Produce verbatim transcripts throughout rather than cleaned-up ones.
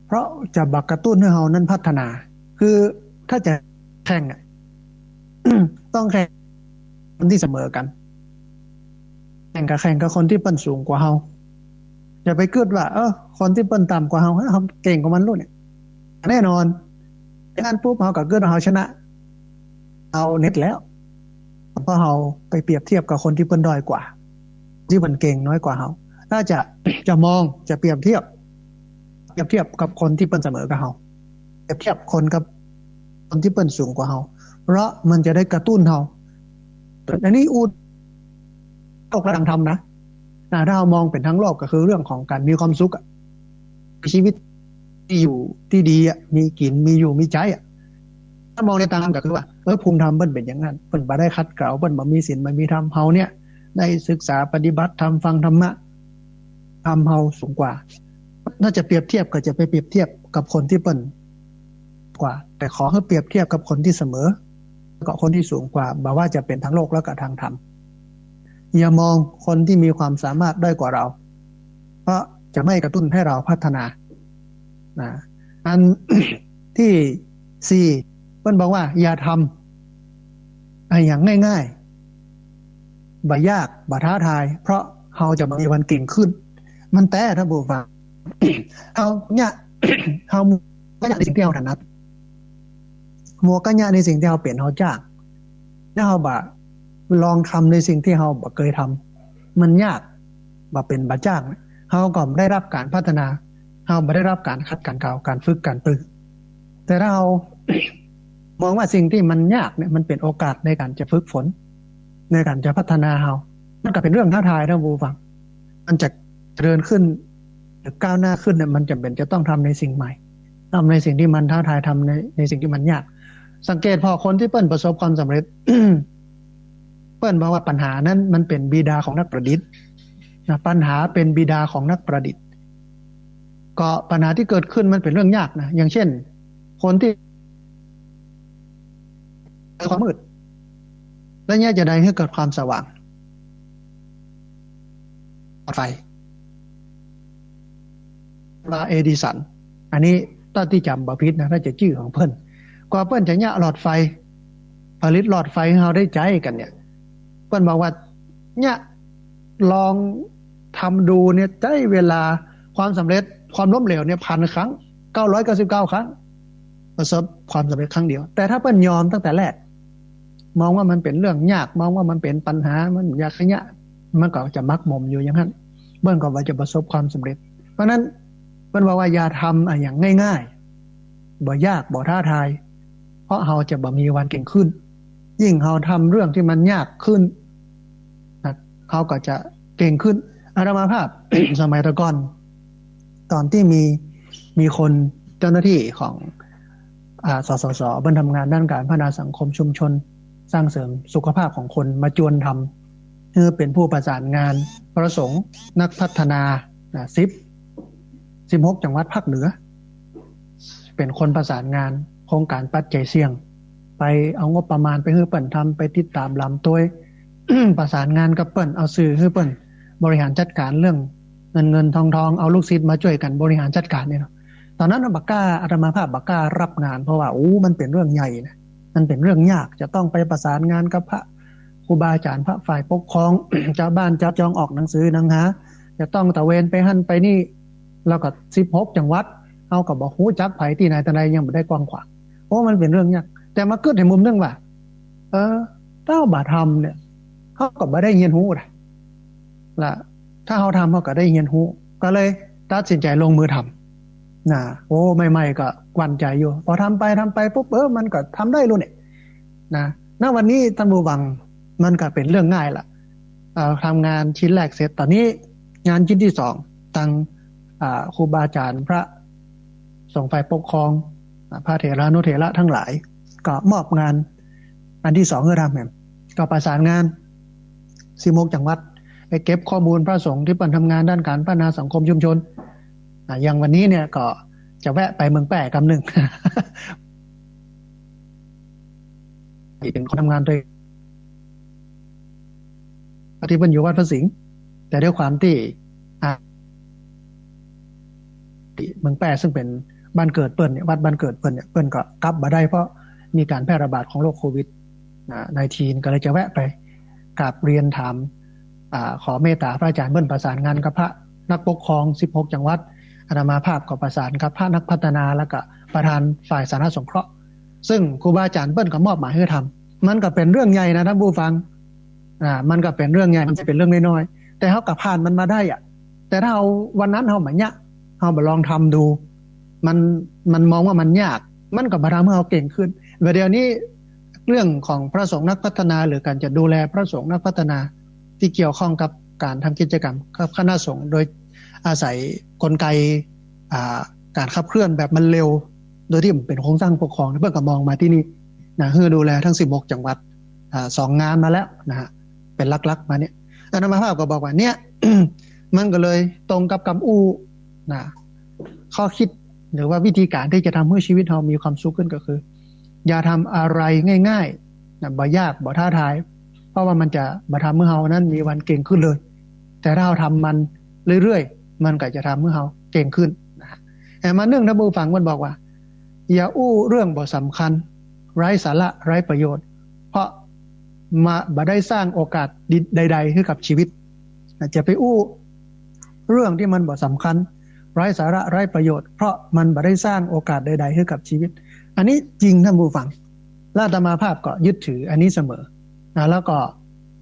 เพราะจะบ่กระตุ้นหื้อเฮานั้นพัฒนา คือถ้าจะแข่งอะ ต้องแข่งคนตี้เสมอกั๋น แข่งกับ แข่งกับคนตี้เปิ้นสูงกว่าเฮา อย่าไปกึ๊ดว่า เออ คนตี้เปิ้นต่ำกว่าเฮา เฮาเก่งกว่ามันลูกเนี่ย แน่นอน อย่างนั้นปุ๊บ เฮาก็กึ๊ดว่าเฮาชนะ เฮาเน็ตแล้ว เพราะเฮาไปเปรียบเทียบกับคนตี้เปิ้นด้อยกว่า ตี้เปิ้นเก่งน้อยกว่าเฮา ถ้าจะ จะมอง จะเปรียบเทียบ เปรียบเทียบกับคนตี้เปิ้นเสมอกับเฮา เปรียบเทียบคนกับคนตี้เปิ้นสูงกว่าเฮา เพราะมันจะได้กระตุ้นเฮา อันนี้อู้ โลกและทางธรรมนะ อ่า ถ้าเฮามองเป๋นทางโลกก็คือเรื่องของก๋านมีความสุขอะ มีชีวิตตี้อยู่ตี้ดีอะ มีกิ๋น มีอยู่ มีใจ๊อะ ถ้ามองในตางธรรมก็คือว่า เออ ภูมิธรรมเปิ้นเป๋นอย่างนั้น เปิ้นบ่ได้ขัดเกลา เปิ้นบ่มีศีล บ่มีธรรม เฮาเนี่ย ได้ศึกษาปฏิบัติธรรม ฟังธรรมะ ธรรมเฮาสูงกว่า ถ้าจะเปรียบเทียบก็จะไปเปรียบเทียบกับคนตี้เปิ้นกว่า แต่ขอหื้อเปรียบเทียบกับคนตี้เสมอ กับคนตี้สูงกว่า บ่ว่าจะเป๋นทางโลกและก็ทางธรรม อย่ามองคนตี้มีความสามารถด้อยกว่าเรา เพราะจะไม่กระตุ้นให้เราพัฒนา นะ อัน ตี้สี่ เปิ้นบอกว่าอย่าทำอะหยังง่ายๆ บ่ยาก บ่ท้าทาย เพราะเฮาจะบ่มีวันเก่งขึ้น มันแต๊ ท่านผู้ฟัง เฮาเยียะ เฮามัวเยียะในสิ่งตี้เฮาถนัด มัวเยียะในสิ่งตี้เฮาเป๋น เฮาจ้าง แล้วเฮาบ่ลองทำในสิ่งตี้เฮาบ่เกยทำ มันยาก บ่เป๋น บ่จ้าง เฮาก็บ่ได้ฮับก๋านพัฒนา เฮาบ่ได้ฮับก๋านขัดก๋านเกลา ก๋านฝึกก๋านปรือ แต่ถ้าเฮา มองว่าสิ่งตี้มันยากเนี่ย มันเป๋นโอกาสในก๋านจะฝึกฝน ในก๋านจะพัฒนาเฮา มันก็เป๋นเรื่องท้าทาย ท่านผู้ฟัง มันจะเจริญขึ้น หรือก้าวหน้าขึ้นเนี่ย มันจ๋ำเป๋นจะต้องทำในสิ่งใหม่ ทำในสิ่งตี้มันท้าทาย ทำใน ในสิ่งตี้มันยาก สังเกตผ่อคนตี้เปิ้นประสบความสำเร็จ เปิ้นบอกว่าปัญหานั้นมันเป๋นบิดาของนักประดิษฐ์นะ ปัญหาเป๋นบิดาของนักประดิษฐ์ ก็ปัญหาตี้เกิดขึ้นมันเป๋นเรื่องยากนะ อย่างเช่น คนตี้ ความมืด แล้วเยียะจะใดหื้อเกิดความสว่าง หลอดไฟ ว่าเอดิสัน อันนี้ถ้าตี้จ๋ำบ่ผิดนะ ถ้าจะจื้อของเปิ้น กว่าเปิ้นจะเยียะหลอดไฟ ผลิตหลอดไฟหื้อเฮาได้ใจ๊กั๋นเนี่ย เปิ้นบอกว่า เยียะ ลองทำดูเนี่ย ใจ๊เวลา ความสำเร็จ ความล้มเหลวเนี่ย พันครั้ง เก้าร้อยเก้าสิบเก้าครั้ง ประสบความสำเร็จครั้งเดียว แต่ถ้าเปิ้นยอมตั้งแต่แรก มองว่ามันเป๋นเรื่องยาก มองว่ามันเป๋นปัญหา มันยากขยะ มันก็จะหมกหมมอยู่อย่างนั้น เปิ้นก็บ่จะประสบความสำเร็จ เพราะนั้นเปิ้นว่า ว่าอย่าทำอะหยังง่ายๆ บ่ยาก บ่ท้าทาย เพราะเฮาจะบ่มีวันเก่งขึ้น ยิ่งเฮาทำเรื่องตี้มันยากขึ้นนะ เฮาก็จะเก่งขึ้น อาตมาภาพ สมัยแต่ก่อน ต๋อนตี้มี มีคนเจ้าหน้าตี้ของ อ่า สสส เปิ้นทำงานด้านก๋านพัฒนาสังคมชุมชน สร้างเสริมสุขภาพของคน มาจวนทำ คือเป๋นผู้ประสานงานพระสงฆ์นักพัฒนา อ่า สิบ สิบหกจังหวัดภาคเหนือ เป๋นคนประสานงานโครงก๋านปัจจัยเสี่ยง ไปเอางบประมาณไปหื้อเปิ้นทำ ไปติดต๋ามหลามตวย ประสานงานกับเปิ้น เอาสื่อหื้อเปิ้นบริหารจัดก๋านเรื่องเงินเงินทองทอง เอาลูกศิษย์มาจ้วยกั๋นบริหารจัดก๋านเนี่ยเนาะ ต๋อนนั้นบ่กล้า อาตมาภาพบ่กล้าฮับงาน เพราะว่า โอ้ มันเป๋นเรื่องใหญ่นะ มันเป๋นเรื่องยาก จะต้องไปประสานงานกับพระครูบาอาจ๋ารย์ พระฝ่ายปกครอง จาวบ้านจาวจอง ออกหนังสือหนังหา จะต้องตระเวนไปหั้นไปนี่ แล้วก็สิบหกจังหวัด เฮาก็บ่ฮู้จักใผตี้ไหนตางใด ยังบ่ได้กว้างขวาง โอ้ มันเป๋นเรื่องยาก แต่มากึ๊ดในมุมนึ่งว่า เออ ถ้าเฮาบ่ทำเนี่ย เฮาก็บ่ได้เฮียนฮู้นะ ละ ถ้าเฮาทำ เฮาก็ได้เฮียนฮู้ ก็เลยตัดสินใจ๋ลงมือทำ นะ โอ้ ใหม่ๆ ก็หวั่นใจ๋อยู่ พอทำไป ทำไปปุ๊บ เออ มันก็ทำได้แล้วเนี่ย นะ ณ วันนี้ท่านผู้ฟัง มันก็เป๋นเรื่องง่ายละ เอ่อ ทำงานชิ้นแรกเสร็จ ต๋อนนี้งานชิ้นตี้สอง ตัง อ่า ครูบาอาจ๋ารย์ พระสงฆ์ฝ่ายปกครอง อ่า พระเถรานุเถระทั้งหลาย ก็มอบงานอันตี้สองหื้อทำแหม ก็ประสานงาน สิบหกจังหวัด ไปเก็บข้อมูลพระสงฆ์ตี้เปิ้นทำงานด้านก๋านพัฒนาสังคมชุมชน อ่า อย่างวันนี้เนี่ยก็จะแวะไปเมืองแป้กำนึ่ง เป๋นคนทำงานโดย ตี้เปิ้นอยู่วัดพระสิงห์ แต่ด้วยความตี้ อ่า เมืองแป้ซึ่งเป๋น บ้านเกิดเปิ้นเนี่ย วัดบ้านเกิดเปิ้นเนี่ย เปิ้นก็กลับบ่ได้ เพราะมีก๋านแพร่ระบาดของโรคโควิด อ่า สิบเก้า ก็เลยจะแวะไปกราบเรียนถาม อ่า ขอเมตต๋าพระอาจ๋ารย์เปิ้นประสานงานกับพระนักปกครอง สิบหก จังหวัด อาตมาภาพก็ประสานกับพระนักพัฒนา แล้วก็ประธานฝ่ายสาธารณสงเคราะห์ ซึ่งครูบาอาจ๋ารย์เปิ้นก็มอบหมายหื้อทำ มันก็เป๋นเรื่องใหญ่นะท่านผู้ฟัง อ่า มันก็เป๋นเรื่องใหญ่ มันจะเป๋นเรื่องน้อยๆ แต่เฮาก็ผ่านมันมาได้อะ แต่ถ้าเฮาวันนั้นเฮาบ่เยียะ เฮาบ่ลองทำดู มัน มันมองว่ามันยาก มันก็บ่ทำหื้อเฮาเก่งขึ้น เดี๋ยวนี้เรื่องของพระสงฆ์นักพัฒนา หรือก๋านจะดูแลพระสงฆ์นักพัฒนาตี้เกี่ยวข้องกับก๋านทำกิจกรรมกับคณะสงฆ์ โดยอาศัยกลไก อ่า ก๋านขับเคลื่อนแบบมันเร็ว โดยตี้บ่เป๋นโครงสร้างปกครอง เปิ้นก็มองมาตี้นี่นะ หื้อดูแลทั้ง สิบหก จังหวัด อ่า สองงานมาแล้วนะฮะ เป๋นหลักๆ มาเนี่ย อาตมาภาพก็บอกว่าเนี่ย มันก็เลยตรงกับกำอู้นะ ข้อคิดหรือว่าวิธีก๋านตี้จะทำหื้อชีวิตเฮามีความสุขขึ้นก็คือ อย่าทำอะไรง่ายๆ นะ บ่ยาก บ่ท้าทาย เพราะว่ามันจะบ่ทำหื้อเฮานั้นมีวันเก่งขึ้นเลย แต่ถ้าเฮาทำมันเรื่อยๆ มันก็จะทำหื้อเฮาเก่งขึ้นนะฮะ แต่มานึ่งท่านผู้ฟังเปิ้นบอกว่า อย่าอู้เรื่องบ่สำคัญ ไร้สาระ ไร้ประโยชน์ เพราะมา บ่ได้สร้างโอกาสดีใดๆ หื้อกับชีวิต นะ จะไปอู้เรื่องตี้มันบ่สำคัญ ไร้สาระ ไร้ประโยชน์ เพราะมันบ่ได้สร้างโอกาสใดๆ หื้อกับชีวิต อันนี้จริงท่านผู้ฟัง และอาตมาภาพก็ยึดถืออันนี้เสมอนะ แล้วก็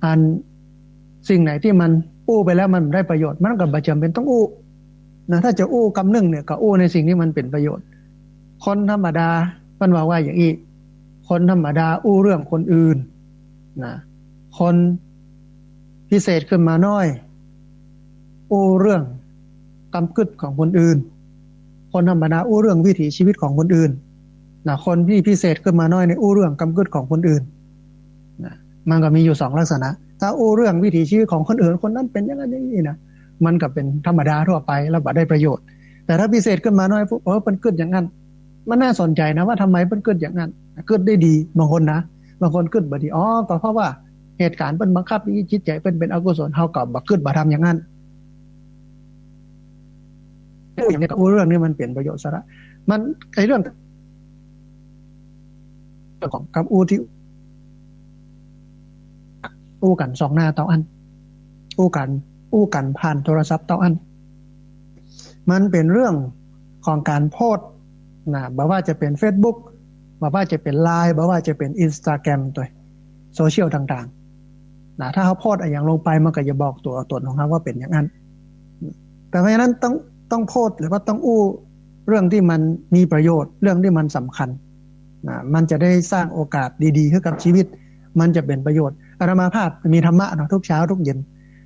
อันสิ่งไหนตี้มันอู้ไปแล้วมันบ่ได้ประโยชน์ มันก็บ่จ๋ำเป๋นต้องอู้นะ ถ้าจะอู้กำนึ่งเนี่ยก็อู้ในสิ่งตี้มันเป๋นประโยชน์ คนธรรมดาเปิ้นว่าว่าอย่างอี้ คนธรรมดาอู้เรื่องคนอื่นนะ คนพิเศษขึ้นมาหน้อย อู้เรื่องกำกึ๊ดของคนอื่น คนธรรมดาอู้เรื่องวิถีชีวิตของคนอื่นนะ คนตี้พิเศษขึ้นมาหน้อยเนี่ยอู้เรื่องกำกึ๊ดของคนอื่นนะ มันก็มีอยู่สองลักษณะ ถ้าอู้เรื่องวิถีชีวิตของคนอื่น คนนั้นเป๋นอย่างนั้นอย่างนี้นะ มันก็เป๋นธรรมดาทั่วไป แล้วบ่ได้ประโยชน์ แต่ถ้าพิเศษขึ้นมาหน้อยปุ๊บ เออ เปิ้นกึ๊ดอย่างนั้น มันน่าสนใจ๋นะว่าทำไมเปิ้นกึ๊ดอย่างนั้น กึ๊ดได้ดี บางคนนะ บางคนกึ๊ดบ่ดี อ๋อ ก็เพราะว่าเหตุก๋ารณ์เปิ้นบังคับ จิตใจ๋เปิ้นเป๋นอกุศล เฮาก็บ่กึ๊ดบ่ทำอย่างนั้น อู้อย่างนี้ก็อู้เรื่องนี้มันเป๋นประโยชน์สาระ มัน ไอ้เรื่อง ของกำอู้ตี้อู้กั๋นสองหน้าเต้าอั้น อู้กั๋น อู้กั๋นผ่านโทรศัพท์เต้าอั้น มันเป๋นเรื่องของก๋านโพสต์นะ บ่ว่าจะเป๋นเฟซบุ๊ก บ่ว่าจะเป๋นไลน์ บ่ว่าจะเป๋นอินสตาแกรม ตัวโซเชียลต่างๆ นะ ถ้าเฮาโพสต์อะหยังลงไป มันก็จะบอกตั๋วตนของเฮาว่าเป๋นอย่างนั้น แต่เพราะฉะนั้นต้อง ต้องโพสต์หรือว่าต้องอู้เรื่องตี้มันมีประโยชน์ เรื่องตี้มันสำคัญนะ มันจะได้สร้างโอกาสดีๆ หื้อกับชีวิต มันจะเป๋นประโยชน์ อาตมาภาพมีธรรมะเนาะ ทุกเช้าทุกเย็น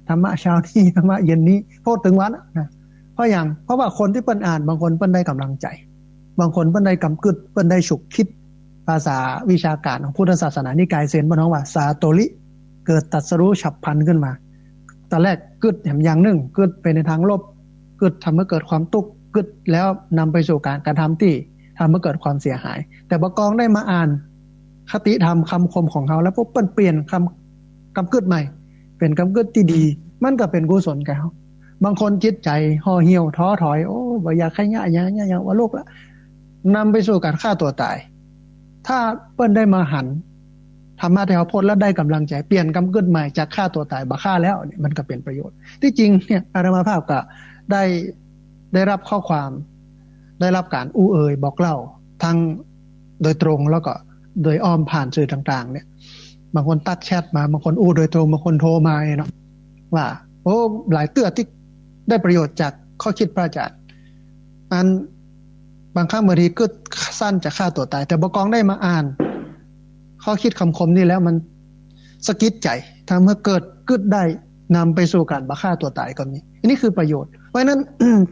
ธรรมะเช้านี้ ธรรมะเย็นนี้ โพสต์ตึงวันอะนะ เพราะหยัง เพราะว่าคนตี้เปิ้นอ่าน บางคนเปิ้นได้ก๋ำลังใจ๋ บางคนเปิ้นได้กำกึ๊ด เปิ้นได้ฉุกคิด ภาษาวิชาก๋านของพุทธศาสนานิกายเซนเปิ้นฮ้องว่า ซาโตริ เกิดตรัสรู้ฉับพลันขึ้นมา ต๋อนแรกกึ๊ดแหมอย่างนึ่ง กึ๊ดไปในตางลบ กึ๊ดทำหื้อเกิดความตุ๊กข์ กึ๊ดแล้วนำไปสู่ก๋านกระทำตี้ทำหื้อเกิดความเสียหาย แต่ปะกองได้มาอ่านคติธรรมกำคมของเฮาแล้วปุ๊บ เปิ้นเปลี่ยนกำ กำกึ๊ดใหม่ เป๋นกำกึ๊ดตี้ดี มันก็เป๋นกุศลแก่เฮา บางคนจิตใจ๋ห่อเหี่ยวท้อถอย โอ้ บ่อยากใค่เยียะหยัง เยียะหยัง ว่าลุกละ นำไปสู่ก๋านฆ่าตั๋วต๋าย ถ้าเปิ้นได้มาหันธรรมะตี้เฮาโพสต์แล้วได้ก๋ำลังใจ๋ เปลี่ยนกำกึ๊ดใหม่จากฆ่าตั๋วต๋าย บ่ฆ่าแล้วเนี่ย มันก็เป๋นประโยชน์ ตี้จริงเนี่ย อาตมาภาพก็ได้ ได้ฮับข้อความ ได้ฮับก๋านอู้เอ่ยบอกเล่า ทั้งโดยตรงแล้วก็โดยอ้อมผ่านสื่อต่างๆ เนี่ย บางคนตั๊กแชทมา บางคนอู้โดยตรง บางคนโทรมาเนี่ยเนาะ ว่า โอ้ หลายเตื้อตี้ได้ประโยชน์จากข้อคิดพระอาจ๋ารย์ อันบางครั้งบางทีกึ๊ดสั้นจะฆ่าตั๋วต๋าย แต่ปะกองได้มาอ่านข้อคิดกำคมนี่แล้วมันสะกิดใจ๋ ทำหื้อเกิดกึ๊ดได้ นำไปสู่ก๋านบ่ฆ่าตั๋วต๋ายก็มี อันนี้คือประโยชน์ เพราะฉะนั้น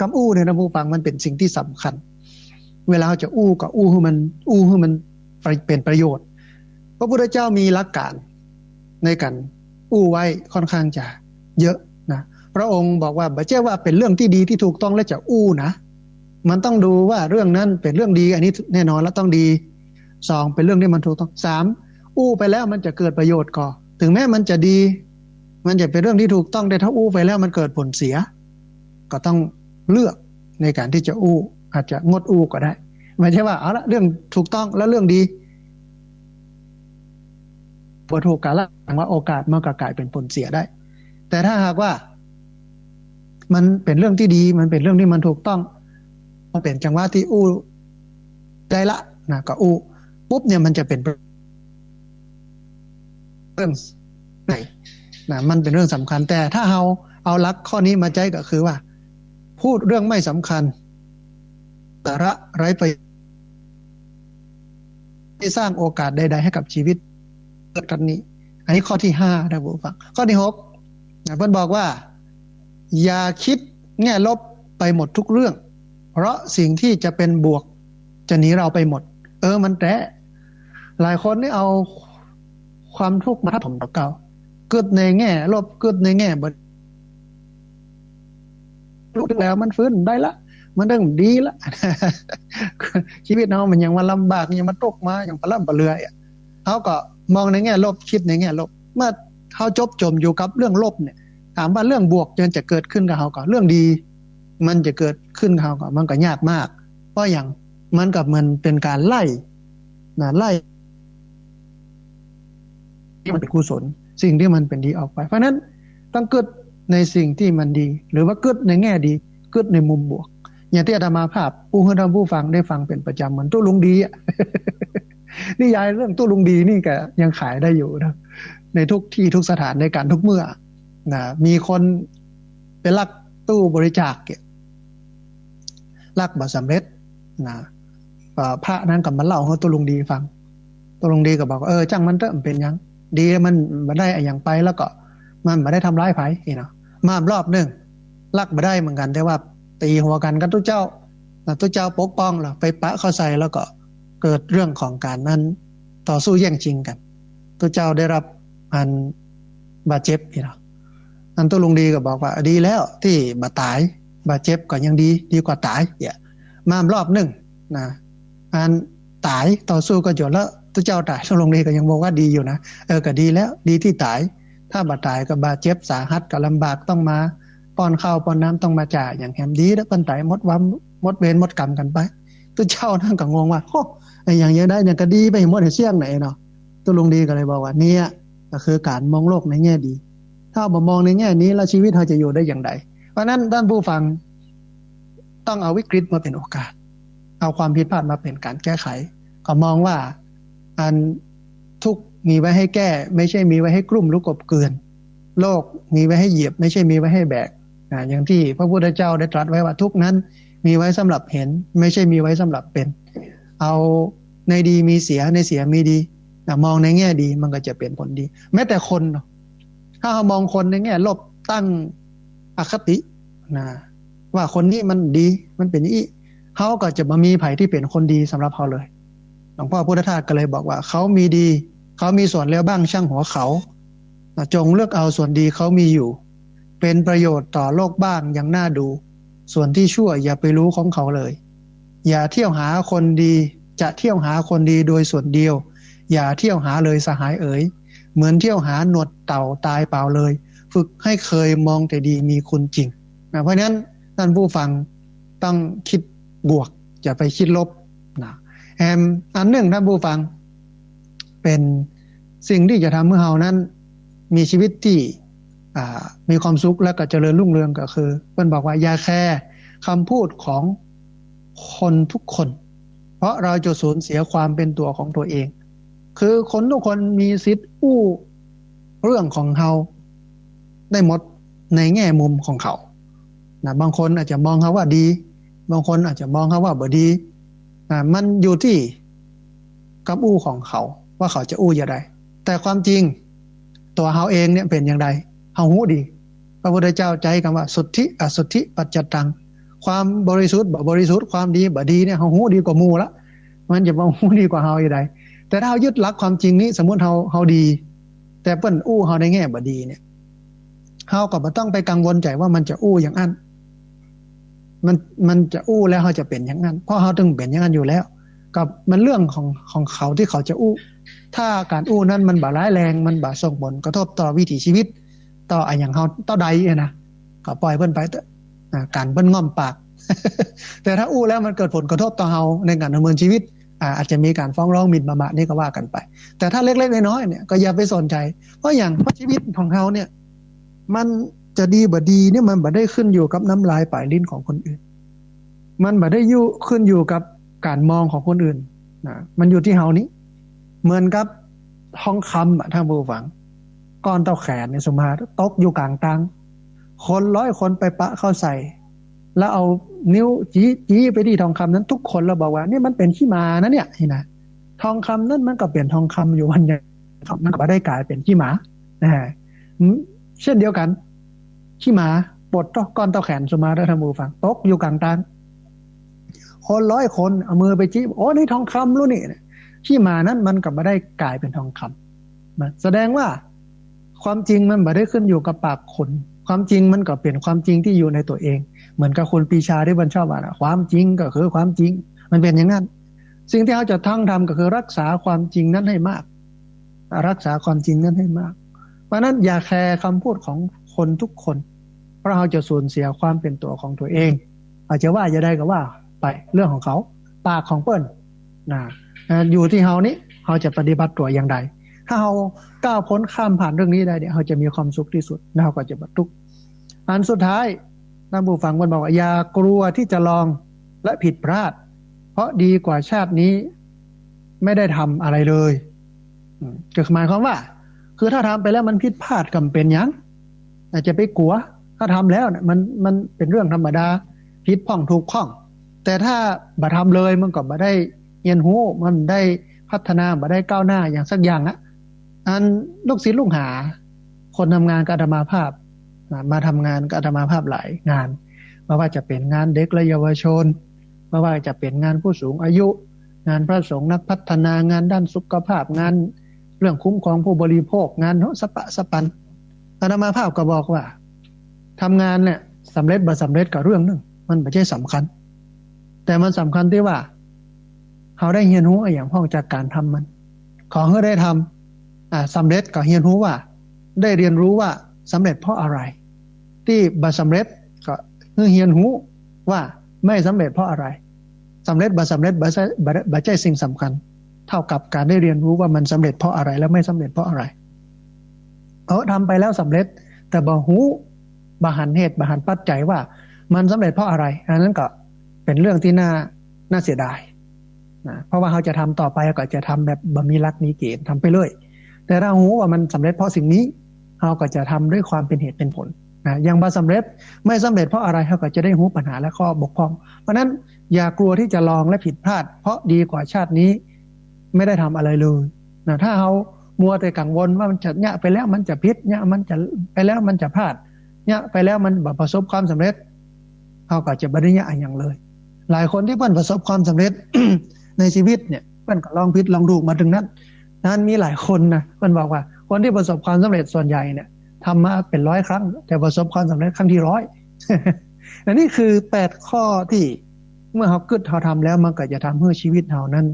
กำอู้เนี่ยนะท่านผู้ฟัง มันเป๋นสิ่งตี้สำคัญ เวลาเฮาจะอู้ก็อู้หื้อมัน อู้หื้อมันเป๋นประโยชน์ พระพุทธเจ้ามีหลักก๋านในก๋านอู้ไว้ค่อนข้างจะเยอะนะ พระองค์บอกว่า บ่ใจ้ว่าเป๋นเรื่องตี้ดีตี้ถูกต้องแล้วจะอู้นะ มันต้องดูว่าเรื่องนั้นเป๋นเรื่องดี อันนี้แน่นอนแล้วต้องดี สอง เป๋นเรื่องตี้มันถูกต้อง สาม อู้ไปแล้วมันจะเกิดประโยชน์ก่อ ถึงแม้มันจะดี มันจะเป๋นเรื่องตี้ถูกต้อง แต่ถ้าอู้ไปแล้วมันเกิดผลเสีย ก็ต้องเลือกในก๋านตี้จะอู้ อาจจะงดอู้ก็ได้ ไม่ใช่ว่า เอาละ เรื่องถูกต้องและเรื่องดี บ่ถูกกาละ ว่าโอกาสมันก็ก๋ายเป๋นผลเสียได้ แต่ถ้าหากว่า มันเป๋นเรื่องตี้ดี มันเป๋นเรื่องตี้มันถูกต้อง มันเป๋นจังหวะตี้อู้ได้ละนะ ก็อู้ปุ๊บเนี่ย มันจะเป๋นเรื่อง ไหนนะ มันเป๋นเรื่องสำคัญ แต่ถ้าเฮาเอาหลักข้อนี้มาใจ๊ก็คือว่า พูดเรื่องไม่สำคัญ สาระไร้ประโยชน์ ไม่สร้างโอกาสใดๆ ให้กับชีวิต เกิดกันนี้ อันนี้ข้อตี้ห้า นะผู้ฟัง ข้อตี้หกนะ เปิ้นบอกว่า อย่าคิดแง่ลบไปหมดทุกเรื่อง เพราะสิ่งที่จะเป็นบวกจะหนีเราไปหมด เออ มันแต๊ หลายคนนี่เอาความทุกข์มาทับถมต่อเก่า กึ๊ดในแง่ลบ กึ๊ดในแง่บ่ รู้แล้วมันฟื้นได้ละ มันเริ่มดีละ ชีวิตเฮามันยังมาลำบาก ยังมาตกมา ยังปะล่ำปะเลือยอะ เฮาก็มองในแง่ลบ คิดในแง่ลบ เมื่อเฮาจบจ่มอยู่กับเรื่องลบเนี่ย ถามว่าเรื่องบวกมันจะเกิดขึ้นกับเฮาก่อ เรื่องดีมันจะเกิดขึ้นกับเฮาก่อ มันก็ยากมาก เพราะหยัง มันก็เหมือนเป๋นก๋านไล่นะ ไล่ ที่มันเป๋นกุศล สิ่งตี้มันเป๋นดีออกไป เพราะฉะนั้นต้องกึ๊ดในสิ่งตี้มันดี หรือว่ากึ๊ดในแง่ดี กึ๊ดในมุมบวก อย่างตี้อาตมาภาพอู้หื้อท่านผู้ฟังได้ฟังเป๋นประจ๋ำ เหมือนตุ๊ลุงดีอะ นิยายเรื่องตุ๊ลุงดีนี่ก็ยังขายได้อยู่นะ ในทุกตี้ทุกสถานในการทุกเมื่อนะ มีคนไปลักตู้บริจาคเนี่ย ลักบ่สำเร็จนะ ก็พระนั้นก็มาเล่าหื้อตุ๊ลุงดีฟัง ตุ๊ลุงดีก็บอกว่า เออ จ้างมันเต๊อะ มันเป๋นหยัง ดีมันบ่ได้อะหยังไป แล้วก็มันบ่ได้ทำร้ายใผ นี่เนาะ มาอีกรอบนึ่ง ลักบ่ได้เหมือนกั๋น แต่ว่าตี๋หัวกั๋นกับตุ๊เจ้านะ ตุ๊เจ้าปกป้องแล้ว ไปปะเข้าใส่ แล้วก็เกิดเรื่องของก๋านนั้น ต่อสู้แย่งชิงกั๋น ตุ๊เจ้าได้รับอันบาดเจ็บ นี่เนาะ อันตุ๊ลุงดีก็บอกว่า ดีแล้วตี้บ่ต๋าย บาดเจ็บก็ยังดี ดีกว่าต๋าย เนี่ย มาอีกรอบนึ่งนะ อันต๋าย ต่อสู้กั๋นจ๋นแล้ว ตุ๊เจ้าต๋าย ตุ๊ลุงดีก็ยังบอกว่าดีอยู่นะ เออ ก็ดีแล้ว ดีตี้ต๋าย ถ้าบ่ต๋ายก็บาดเจ็บสาหัส ก็ลำบาก ต้องมาป้อนข้าวป้อนน้ำ ต้องมาจ่าย อย่างแหมดีแล้ว เปิ้นต๋ายหมดวัน หมดเวรหมดกรรมกั๋นไป ตุ๊เจ้านั้นก็งงว่า โอ้ อะหยังจะได้ อย่างก็ดีไปหมดเสี้ยงไหนเนาะ ตุ๊ลุงดีก็เลยบอกว่า เนี่ย ก็คือก๋านมองโลกในแง่ดี ถ้าบ่มองในแง่นี้แล้วชีวิตเฮาจะอยู่ได้อย่างใด เพราะฉะนั้นท่านผู้ฟังต้องเอาวิกฤตมาเป๋นโอกาส เอาความผิดพลาดมาเป๋นก๋านแก้ไข ก็มองว่าอันทุกข์มีไว้ให้แก้ ไม่ใช่มีไว้ให้กลุ้มหรือกลบเกลื่อน โลกมีไว้ให้เหยียบ ไม่ใช่มีไว้ให้แบก นะ อย่างตี้พระพุทธเจ้าได้ตรัสไว้ว่า ทุกข์นั้นมีไว้สำหรับเห็น ไม่ใช่มีไว้สำหรับเป็น เอาในดีมีเสีย ในเสียมีดี นะ มองในแง่ดีมันก็จะเป๋นผลดี แม้แต่คนเนาะ ถ้าเฮามองคนในแง่ลบ ตั้งอคตินะ ว่าคนนี้มันดี มันเป๋นอี้ เฮาก็จะบ่มีใผตี้เป๋นคนดีสำหรับเฮาเลย หลวงพ่อพุทธทาสก็เลยบอกว่า เขามีดี เขามีส่วนเลวบ้างช่างหัวเขา นะ จงเลือกเอาส่วนดีเขามีอยู่ เป็นประโยชน์ต่อโลกบ้างยังน่าดู ส่วนที่ชั่วอย่าไปรู้ของเขาเลย อย่าเที่ยวหาคนดี จะเที่ยวหาคนดีโดยส่วนเดียว อย่าเที่ยวหาเลยสหายเอ๋ย เหมือนเที่ยวหาหนวดเต่าตายเปล่าเลย ฝึกให้เคยมองแต่ดีมีคุณจริง นะ เพราะฉะนั้นท่านผู้ฟังต้องคิดบวก อย่าไปคิดลบ นะ แหมอันนึ่งท่านผู้ฟัง เป๋นสิ่งตี้จะทำหื้อเฮานั้นมีชีวิตตี้ อ่า มีความสุขและก็เจริญรุ่งเรืองก็คือ เปิ้นบอกว่า อย่าแคร์คำพูดของคนทุกคน เพราะเราจะสูญเสียความเป็นตัวของตัวเอง คือคนทุกคนมีสิทธิ์อู้เรื่องของเฮาได้หมดในแง่มุมของเขา นะ บางคนอาจจะมองเฮาว่าดี บางคนอาจจะมองเฮาว่าบ่ดี อ่า มันอยู่ตี้กำอู้ของเขาว่าเขาจะอู้อย่างใด แต่ความจริงตั๋วเฮาเองเนี่ยเป๋นอย่างใด เฮาฮู้ดี พระพุทธเจ้าใจ๊กำว่า สุทธิอสุทธิปัจจตัง ความบริสุทธิ์บ่บริสุทธิ์ ความดีบ่ดีเนี่ย เฮาฮู้ดีกว่าหมู่ละ มันจะมาฮู้ดีกว่าเฮาอย่างใด แต่ถ้าเฮายึดหลักความจริงนี้ สมมุติเฮา เฮาดี แต่เปิ้นอู้เฮาในแง่บ่ดีเนี่ย เฮาก็บ่ต้องไปกังวลใจ๋ว่ามันจะอู้อย่างอั้น มัน มันจะอู้แล้วเฮาจะเป๋นอย่างอั้น เพราะเฮาตึงเป๋นอย่างอั้นอยู่แล้ว ก็มันเรื่องของ ของเขาตี้เขาจะอู้ ถ้าก๋านอู้นั้นมันบ่ร้ายแรง มันบ่ส่งผลกระทบต่อวิถีชีวิต ต่ออะหยังเฮาเต้าใดอะนะ ก็ป่อยเปิ้นไปเต๊อะ อ่า ก๋านเปิ้นง่อมปาก แต่ถ้าอู้แล้วมันเกิดผลกระทบต่อเฮาในก๋านดำเนินชีวิต อ่า อาจจะมีก๋านฟ้องร้องหมิ่นประมาทนี่ก็ว่ากั๋นไป แต่ถ้าเล็กๆ น้อยๆ เนี่ยก็อย่าไปสนใจ๋ เพราะอย่างชีวิตของเฮาเนี่ย มันจะดีบ่ดีเนี่ยมันบ่ได้ขึ้นอยู่กับน้ำลายป๋ายลิ้นของคนอื่น มันบ่ได้อยู่ ขึ้นอยู่กับก๋านมองของคนอื่นนะ มันอยู่ตี้เฮานี้ เหมือนกับทองคำอะ ต้านผู้ฟัง ก้อนเต้าแขนเนี่ย สมมุติตกอยู่ก๋างตาง คนร้อยคนไปปะเข้าใส่ แล้วเอานิ้วจี๊ จี๊ไปตี้ทองคำนั้นทุกคนแล้วบอกว่า "เนี่ยมันเป๋นขี้หมานะเนี่ย" นี่นะ ทองคำนั้นมันก็เป๋นทองคำอยู่วันยัง มันก็บ่ได้ก๋ายเป๋นขี้หมา นะฮะ อืม เช่นเดียวกั๋น ขี้หมา ปดเต้า ก้อนเต้าแขน สมมุติ ต้านผู้ฟัง ตกอยู่ก๋างตาง คนร้อยคนเอามือไปจี๊ "โอ้ นี่ทองคำลูกนี่" ขี้หมานั้นมันก็บ่ได้ก๋ายเป๋นทองคำนะ แสดงว่าความจริงมันบ่ได้ขึ้นอยู่กับปากคน ความจริงมันก็เป๋นความจริงตี้อยู่ในตั๋วเอง เหมือนกับครูปรีชาตี้เปิ้นชอบว่านะ "ความจริงก็คือความจริง" มันเป๋นอย่างนั้น สิ่งตี้เฮาจะต้องทำก็คือรักษาความจริงนั้นให้มาก รักษาความจริงนั้นให้มาก เพราะฉะนั้นอย่าแคร์คำพูดของคนทุกคน เพราะเฮาจะสูญเสียความเป๋นตั๋วของตั๋วเอง เขาจะว่าจะใดก็ว่าไป เรื่องของเขา ปากของเปิ้นนะ อ่า อยู่ตี้เฮานี้ เฮาจะปฏิบัติตั๋วอย่างใด ถ้าเฮาก้าวพ้นข้ามผ่านเรื่องนี้ได้เนี่ย เฮาจะมีความสุขตี้สุด แล้วเฮาก็จะบ่ทุกข์ อันสุดท้าย ต้านผู้ฟังเปิ้นบอกว่า อย่ากลัวที่จะลองและผิดพลาด เพราะดีกว่าชาตินี้ไม่ได้ทำอะไรเลย อืม ก็หมายความว่า คือถ้าทำไปแล้วมันผิดพลาดก็บ่เป๋นหยัง อาจจะไปกลัว ถ้าทำแล้วเนี่ย มัน มันเป๋นเรื่องธรรมดา ผิดพ่องถูกพ่อง แต่ถ้าบ่ทำเลย มันก็บ่ได้เฮียนฮู้ มันบ่ได้พัฒนา บ่ได้ก้าวหน้าอย่างสักอย่างอะ อันลูกศิษย์ลูกหา คนทำงานกับอาตมาภาพนะ มาทำงานกับอาตมาภาพหลายงาน บ่ว่าจะเป๋นงานเด็กและเยาวชน บ่ว่าจะเป๋นงานผู้สูงอายุ งานพระสงฆ์นักพัฒนา งานด้านสุขภาพ งานเรื่องคุ้มครองผู้บริโภค งานสะปะสะปัน อาตมาภาพก็บอกว่า ทำงานเนี่ยสำเร็จบ่สำเร็จก็เรื่องนึ่ง มันบ่ใจ้สำคัญ แต่มันสำคัญตี้ว่า เฮาได้เฮียนฮู้อะหยังพ่องจากก๋านทำมัน ขอหื้อได้ทำ อ่า สำเร็จก็เฮียนฮู้ว่า ได้เรียนรู้ว่าสำเร็จเพราะอะไร ตี้บ่สำเร็จก็หื้อเฮียนฮู้ว่าไม่สำเร็จเพราะอะไร สำเร็จบ่สำเร็จบ่ใจ้ บ่ บ่ใจ้สิ่งสำคัญ เท่ากับก๋านได้เรียนรู้ว่ามันสำเร็จเพราะอะไร และไม่สำเร็จเพราะอะไร เออ ทำไปแล้วสำเร็จ แต่บ่ฮู้ บ่หันเหตุ บ่หันปัจจัยว่ามันสำเร็จเพราะอะไร อันนั้นก็เป๋นเรื่องตี้น่า น่าเสียดายนะ เพราะว่าเฮาจะทำต่อไปก็จะทำแบบบ่มีหลักมีเก๋ณฑ์ ทำไปเรื่อย แต่ถ้าฮู้ว่ามันสำเร็จเพราะสิ่งนี้ เฮาก็จะทำด้วยความเป๋นเหตุเป๋นผลนะ อย่างบ่สำเร็จ ไม่สำเร็จเพราะอะไร เฮาก็จะได้ฮู้ปัญหาและข้อบกพร่อง เพราะฉะนั้นอย่ากลัวที่จะลองและผิดพลาด เพราะดีกว่าชาตินี้ไม่ได้ทำอะไรเลยนะ ถ้าเฮามัวแต่กังวลว่ามันจะ เยียะไปแล้วมันจะผิด เยียะมันจะ ไปแล้วมันจะพลาด เยียะไปแล้วมันบ่ประสบความสำเร็จ เฮาก็จะบ่ได้เยียะอะหยังเลย หลายคนตี้เปิ้นประสบความสำเร็จ ในชีวิตเนี่ย เปิ้นก็ลองผิดลองถูกมาตึงนั้น นั้นมีหลายคนนะ เปิ้นบอกว่าคนตี้ประสบความสำเร็จส่วนใหญ่เนี่ย ทำมาเป๋นร้อยครั้ง แต่ประสบความสำเร็จครั้งตี้ร้อย อันนี้คือแปดข้อตี้เมื่อเฮากึ๊ดเฮาทำแล้ว มันก็จะทำหื้อชีวิตเฮานั้น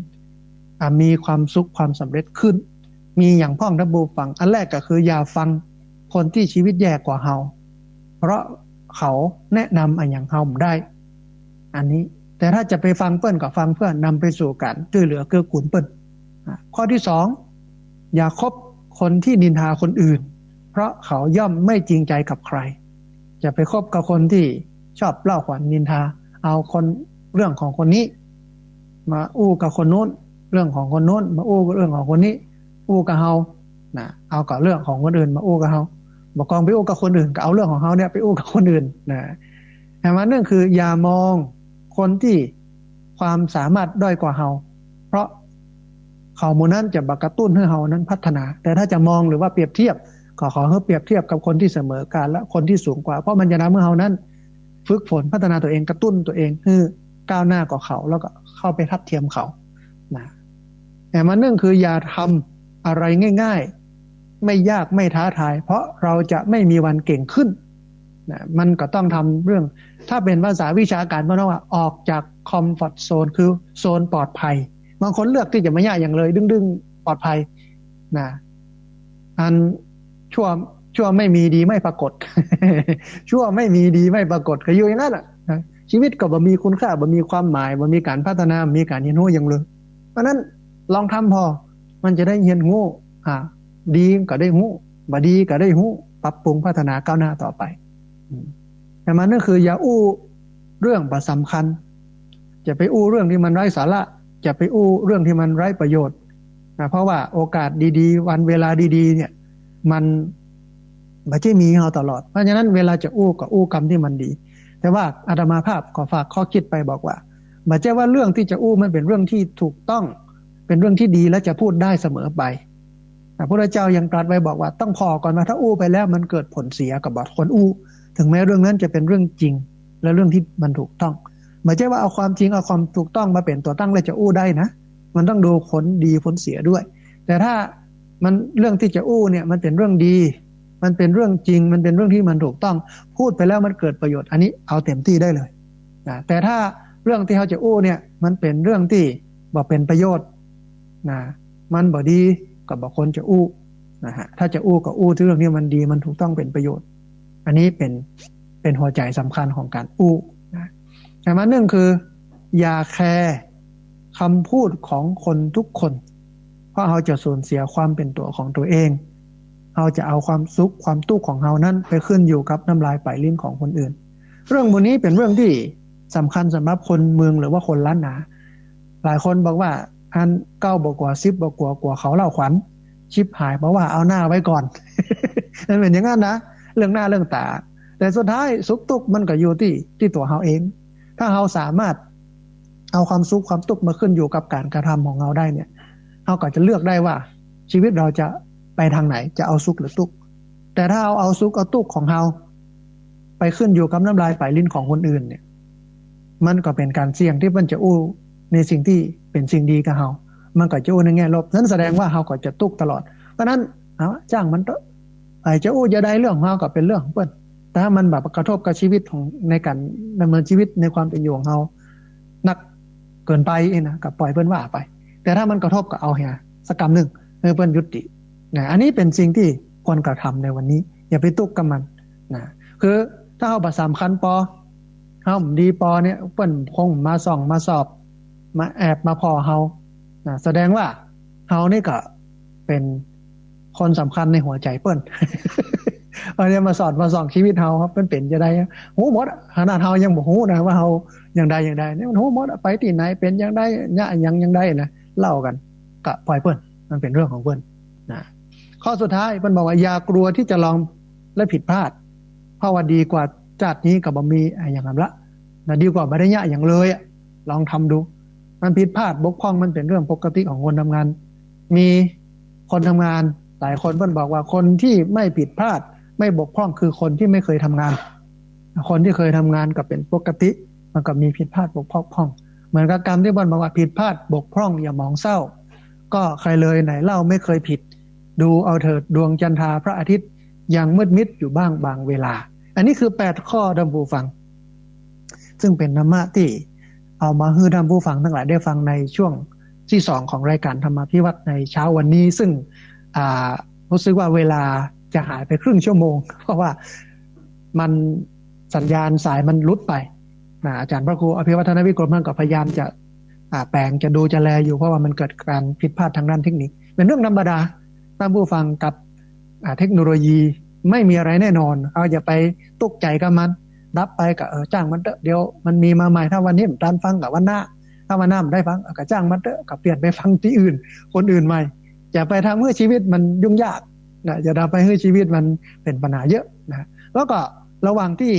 อ่ะ มีความสุขความสำเร็จขึ้น มีอะหยังพ่อง ต้านผู้ฟัง อันแรกก็คืออย่าฟังคนตี้ชีวิตแย่กว่าเฮา เพราะเขาแนะนำอะหยังเฮาบ่ได้ อันนี้ แต่ถ้าจะไปฟังเปิ้นก็ฟังเพื่อนำไปสู่ก๋านจ้วยเหลือเกื้อกูลเปิ้น อ่ะ ข้อตี้สอง อย่าคบคนตี้นินทาคนอื่น เพราะเขาย่อมไม่จริงใจกับใคร อย่าไปคบกับคนตี้ชอบเล่าขวัญนินทา เอาคน เรื่องของคนนี้ มาอู้กับคนนู้น เรื่องของคนนู้น มาอู้เรื่องของคนนี้ อู้กับเฮานะ เอากับเรื่องของคนอื่นมาอู้กับเฮา บ่กองไปอู้กับคนอื่น ก็เอาเรื่องของเฮาเนี่ยไปอู้กับคนอื่นนะ อันหนึ่งคืออย่ามองคนตี้ความสามารถด้อยกว่าเฮา เพราะเขาหมู่นั้นจะบ่กระตุ้นหื้อเฮานั้นพัฒนา แต่ถ้าจะมองหรือว่าเปรียบเทียบ ก็ขอหื้อเปรียบเทียบกับคนตี้เสมอกันและคนตี้สูงกว่า เพราะมันจะทำหื้อเฮานั้นฝึกฝนพัฒนาตั๋วเอง กระตุ้นตั๋วเองหื้อก้าวหน้ากว่าเขา แล้วก็เข้าไปทัดเทียมเขานะ อันหนึ่งคืออย่าทำอะไรง่ายๆ ไม่ยากไม่ท้าทาย เพราะเราจะไม่มีวันเก่งขึ้นนะ มันก็ต้องทำเรื่อง ถ้าเป๋นภาษาวิชาก๋านเปิ้นว่าออกจากคอมฟอร์ตโซน คือโซนปลอดภัย บางคนเลือกตี้จะบ่เยียะอะหยังเลย ดึงๆ ปลอดภัยนะ อันชั่ว ชั่วไม่มีดีไม่ปรากฏ ชั่วไม่มีดีไม่ปรากฏ ก็อยู่อย่างนั้นแหละนะ ช ชีวิตก็บ่มีคุณค่า บ่มีความหมาย บ่มีก๋านพัฒนา บ่มีก๋านเฮียนฮู้หยังเลย เพราะฉะนั้นลองทำผ่อ มันจะได้เฮียนฮู้ อ่า ดีก็ได้ฮู้ บ่ดีก็ได้ฮู้ ปรับปรุงพัฒนาก้าวหน้าต่อไป อืม แต่มันนั่นคืออย่าอู้เรื่องบ่สำคัญ อย่าไปอู้เรื่องที่มันไร้สาระ อย่าไปอู้เรื่องที่มันไร้ประโยชน์นะ เพราะว่าโอกาสดีๆ วันเวลาดีๆ เนี่ย มันบ่ใจ้มีเฮาตลอด เพราะฉะนั้นเวลาจะอู้ก็อู้กำที่มันดี แต่ว่าอาตมาภาพขอฝากข้อคิดไปบอกว่า บ่ใจ้ว่าเรื่องที่จะอู้มันเป๋นเรื่องที่ถูกต้อง เป๋นเรื่องที่ดีและจะพูดได้เสมอไป พระพุทธเจ้ายังตรัสไว้บอกว่าต้องผ่อก่อนว่าถ้าอู้ไปแล้วมันเกิดผลเสียกับบ่ควรอู้ ถึงแม้เรื่องนั้นจะเป๋นเรื่องจริง และเรื่องที่มันถูกต้อง บ่ใจ้ว่าเอาความจริงเอาความถูกต้องมาเป๋นตั๋วตั้งแล้วจะอู้ได้นะ มันต้องดูผลดีผลเสียด้วย แต่ถ้ามันเรื่องที่จะอู้เนี่ยมันเป๋นเรื่องดี มันเป๋นเรื่องจริง มันเป๋นเรื่องที่มันถูกต้อง พูดไปแล้วมันเกิดประโยชน์ อันนี้เอาเต็มตี้ได้เลย นะ แต่ถ้าเรื่องที่เฮาจะอู้เนี่ยมันเป๋นเรื่องที่บ่เป๋นประโยชน์นะ มันบ่ดีก็บ่ควรจะอู้นะฮะ ถ้าจะอู้ก็อู้เรื่องที่มันดี มันถูกต้อง เป๋นประโยชน์ อันนี้เป๋น เป๋นหัวใจ๋สำคัญของก๋านอู้นะ แต่มานึ่งคือ อย่าแคร์กำพูดของคนทุกคน เพราะเฮาจะสูญเสียความเป๋นตั๋วของตั๋วเอง เฮาจะเอาความสุขความตุ๊กข์ของเฮานั้นไปขึ้นอยู่กับน้ำลายป๋ายลิ้นของคนอื่น เรื่องหมู่นี้เป๋นเรื่องที่สำคัญสำหรับคนเมืองหรือว่าคนล้านนา หลายคนบอกว่า อันเก้าบ่กั๋ว สิบบ่กั๋ว กั๋วเขาเล่าขวัญ ชิบหาย เพราะว่าเอาหน้าไว้ก่อน มันเป๋นอย่างนั้นนะ เรื่องหน้าเรื่องต๋า แต่สุดท้ายสุขตุ๊กข์มันก็อยู่ตี้ ตี้ตั๋วเฮาเอง ถ้าเฮาสามารถเอาความสุขความตุ๊กข์มาขึ้นอยู่กับก๋านกระทำของเฮาได้เนี่ย เฮาก็จะเลือกได้ว่าชีวิตเฮาจะไปตางไหน จะเอาสุขหรือตุ๊กข์ แต่ถ้าเฮาเอาสุขเอาตุ๊กข์ของเฮาไปขึ้นอยู่กับน้ำลายป๋ายลิ้นของคนอื่นเนี่ย มันก็เป๋นก๋านเสี่ยงตี้เปิ้นจะอู้ในสิ่งตี้เป๋นสิ่งดีกับเฮา มันก็จะอู้ในแง่ลบ นั้นแสดงว่าเฮาก็จะตุ๊กข์ตลอด เพราะนั้น เอา จ้างมันเต๊อะ ใผจะอู้จะใด เรื่องของเฮาก็เป๋นเรื่องของเปิ้น แต่ถ้ามันบ่กระทบกับชีวิตของ ในก๋านดำเนินชีวิตในความเป๋นอยู่ของเฮานักเกินไปเองนะ ก็ปล่อยเปิ้นว่าไป แต่ถ้ามันกระทบก็เอาเหียสักกำนึ่ง หื้อเปิ้นยุตินะ อันนี้เป๋นสิ่งตี้ควรกระทำในวันนี้ อย่าไปตุ๊กข์กับมันนะ คือถ้าเฮาบ่สำคัญปอ เฮาบ่ดีปอเนี่ย เปิ้นคงมาส่องมาสอบ มาแอบมาผ่อเฮานะ แสดงว่าเฮานี่ก็เป๋นคนสำคัญในหัวใจ๋เปิ้น อันนี้มาสอดมาส่องชีวิตเฮาครับ มันเป๋นจะใด ฮู้หมดอะ ขนาดเฮายังบ่ฮู้นะว่าเฮาอย่างใดอย่างใดเนี่ย มันฮู้หมดอะ ไปตี้ไหนเป๋นอย่างใด เยียะหยังอย่างใดนะ เล่ากั๋น ก็ปล่อยเปิ้น มันเป๋นเรื่องของเปิ้นนะ ข้อสุดท้ายเปิ้นบอกว่า อย่ากลัวที่จะลองและผิดพลาด เพราะว่าดีกว่าจาตินี้ก็บ่มีอะหยังละนะ ดีกว่าบ่ได้เยียะหยังเลยอะ ลองทำดู มันผิดพลาดบกพร่องมันเป๋นเรื่องปกติของคนทำงาน มีคนทำงานหลายคนเปิ้นบอกว่าคนที่ไม่ผิดพลาดไม่บกพร่องคือคนที่ไม่เคยทำงาน คนที่เคยทำงานก็เป๋นปกติ มันก็มีผิดพลาดบกพร่อง เหมือนกับกำที่เปิ้นบอกว่าผิดพลาดบกพร่องอย่าหมองเศร้า ก็ใครเลยไหนเล่าไม่เคยผิด ดูเอาเถิดดวงจันทราพระอาทิตย์ ยังมืดมิดอยู่บ้างบางเวลา อันนี้คือแปดข้อท่านผู้ฟัง ซึ่งเป๋นธรรมะตี้เอามาหื้อท่านผู้ฟังตังหลายได้ฟังในช่วงที่สองของรายการธรรมาภิวัตน์ในเช้าวันนี้ ซึ่ง อ่า รู้สึกว่าเวลาจะหายไปครึ่งชั่วโมง เพราะว่ามันสัญญาณสายมันหลุดไปนะ อาจ๋ารย์พระครูอภิวัฒนวิกรมท่านก็พยายามจะ อ่า แป๋งจะดูจะแลอยู่ เพราะว่ามันเกิดก๋านผิดพลาดตางด้านเทคนิค เป๋นเรื่องธรรมดา ท่านผู้ฟัง กับ อ่า เทคโนโลยีไม่มีอะไรแน่นอน เฮาอย่าไปตุ๊กข์ใจ๋กับมัน ดับไปก็ เออ จ้างมันเต๊อะ เดี๋ยวมันมีมาใหม่ ถ้าวันนี้บ่ตันฟังก็วันหน้า ถ้าวันหน้าบ่ได้ฟัง เออ ก็จ้างมันเต๊อะ ก็เปลี่ยนไปฟังตี้อื่น คนอื่นใหม่ อย่าไปทำหื้อชีวิตมันยุ่งยากนะ อย่าทำไปหื้อชีวิตมันเป๋นปัญหาเยอะนะ แล้วก็ระหว่างตี้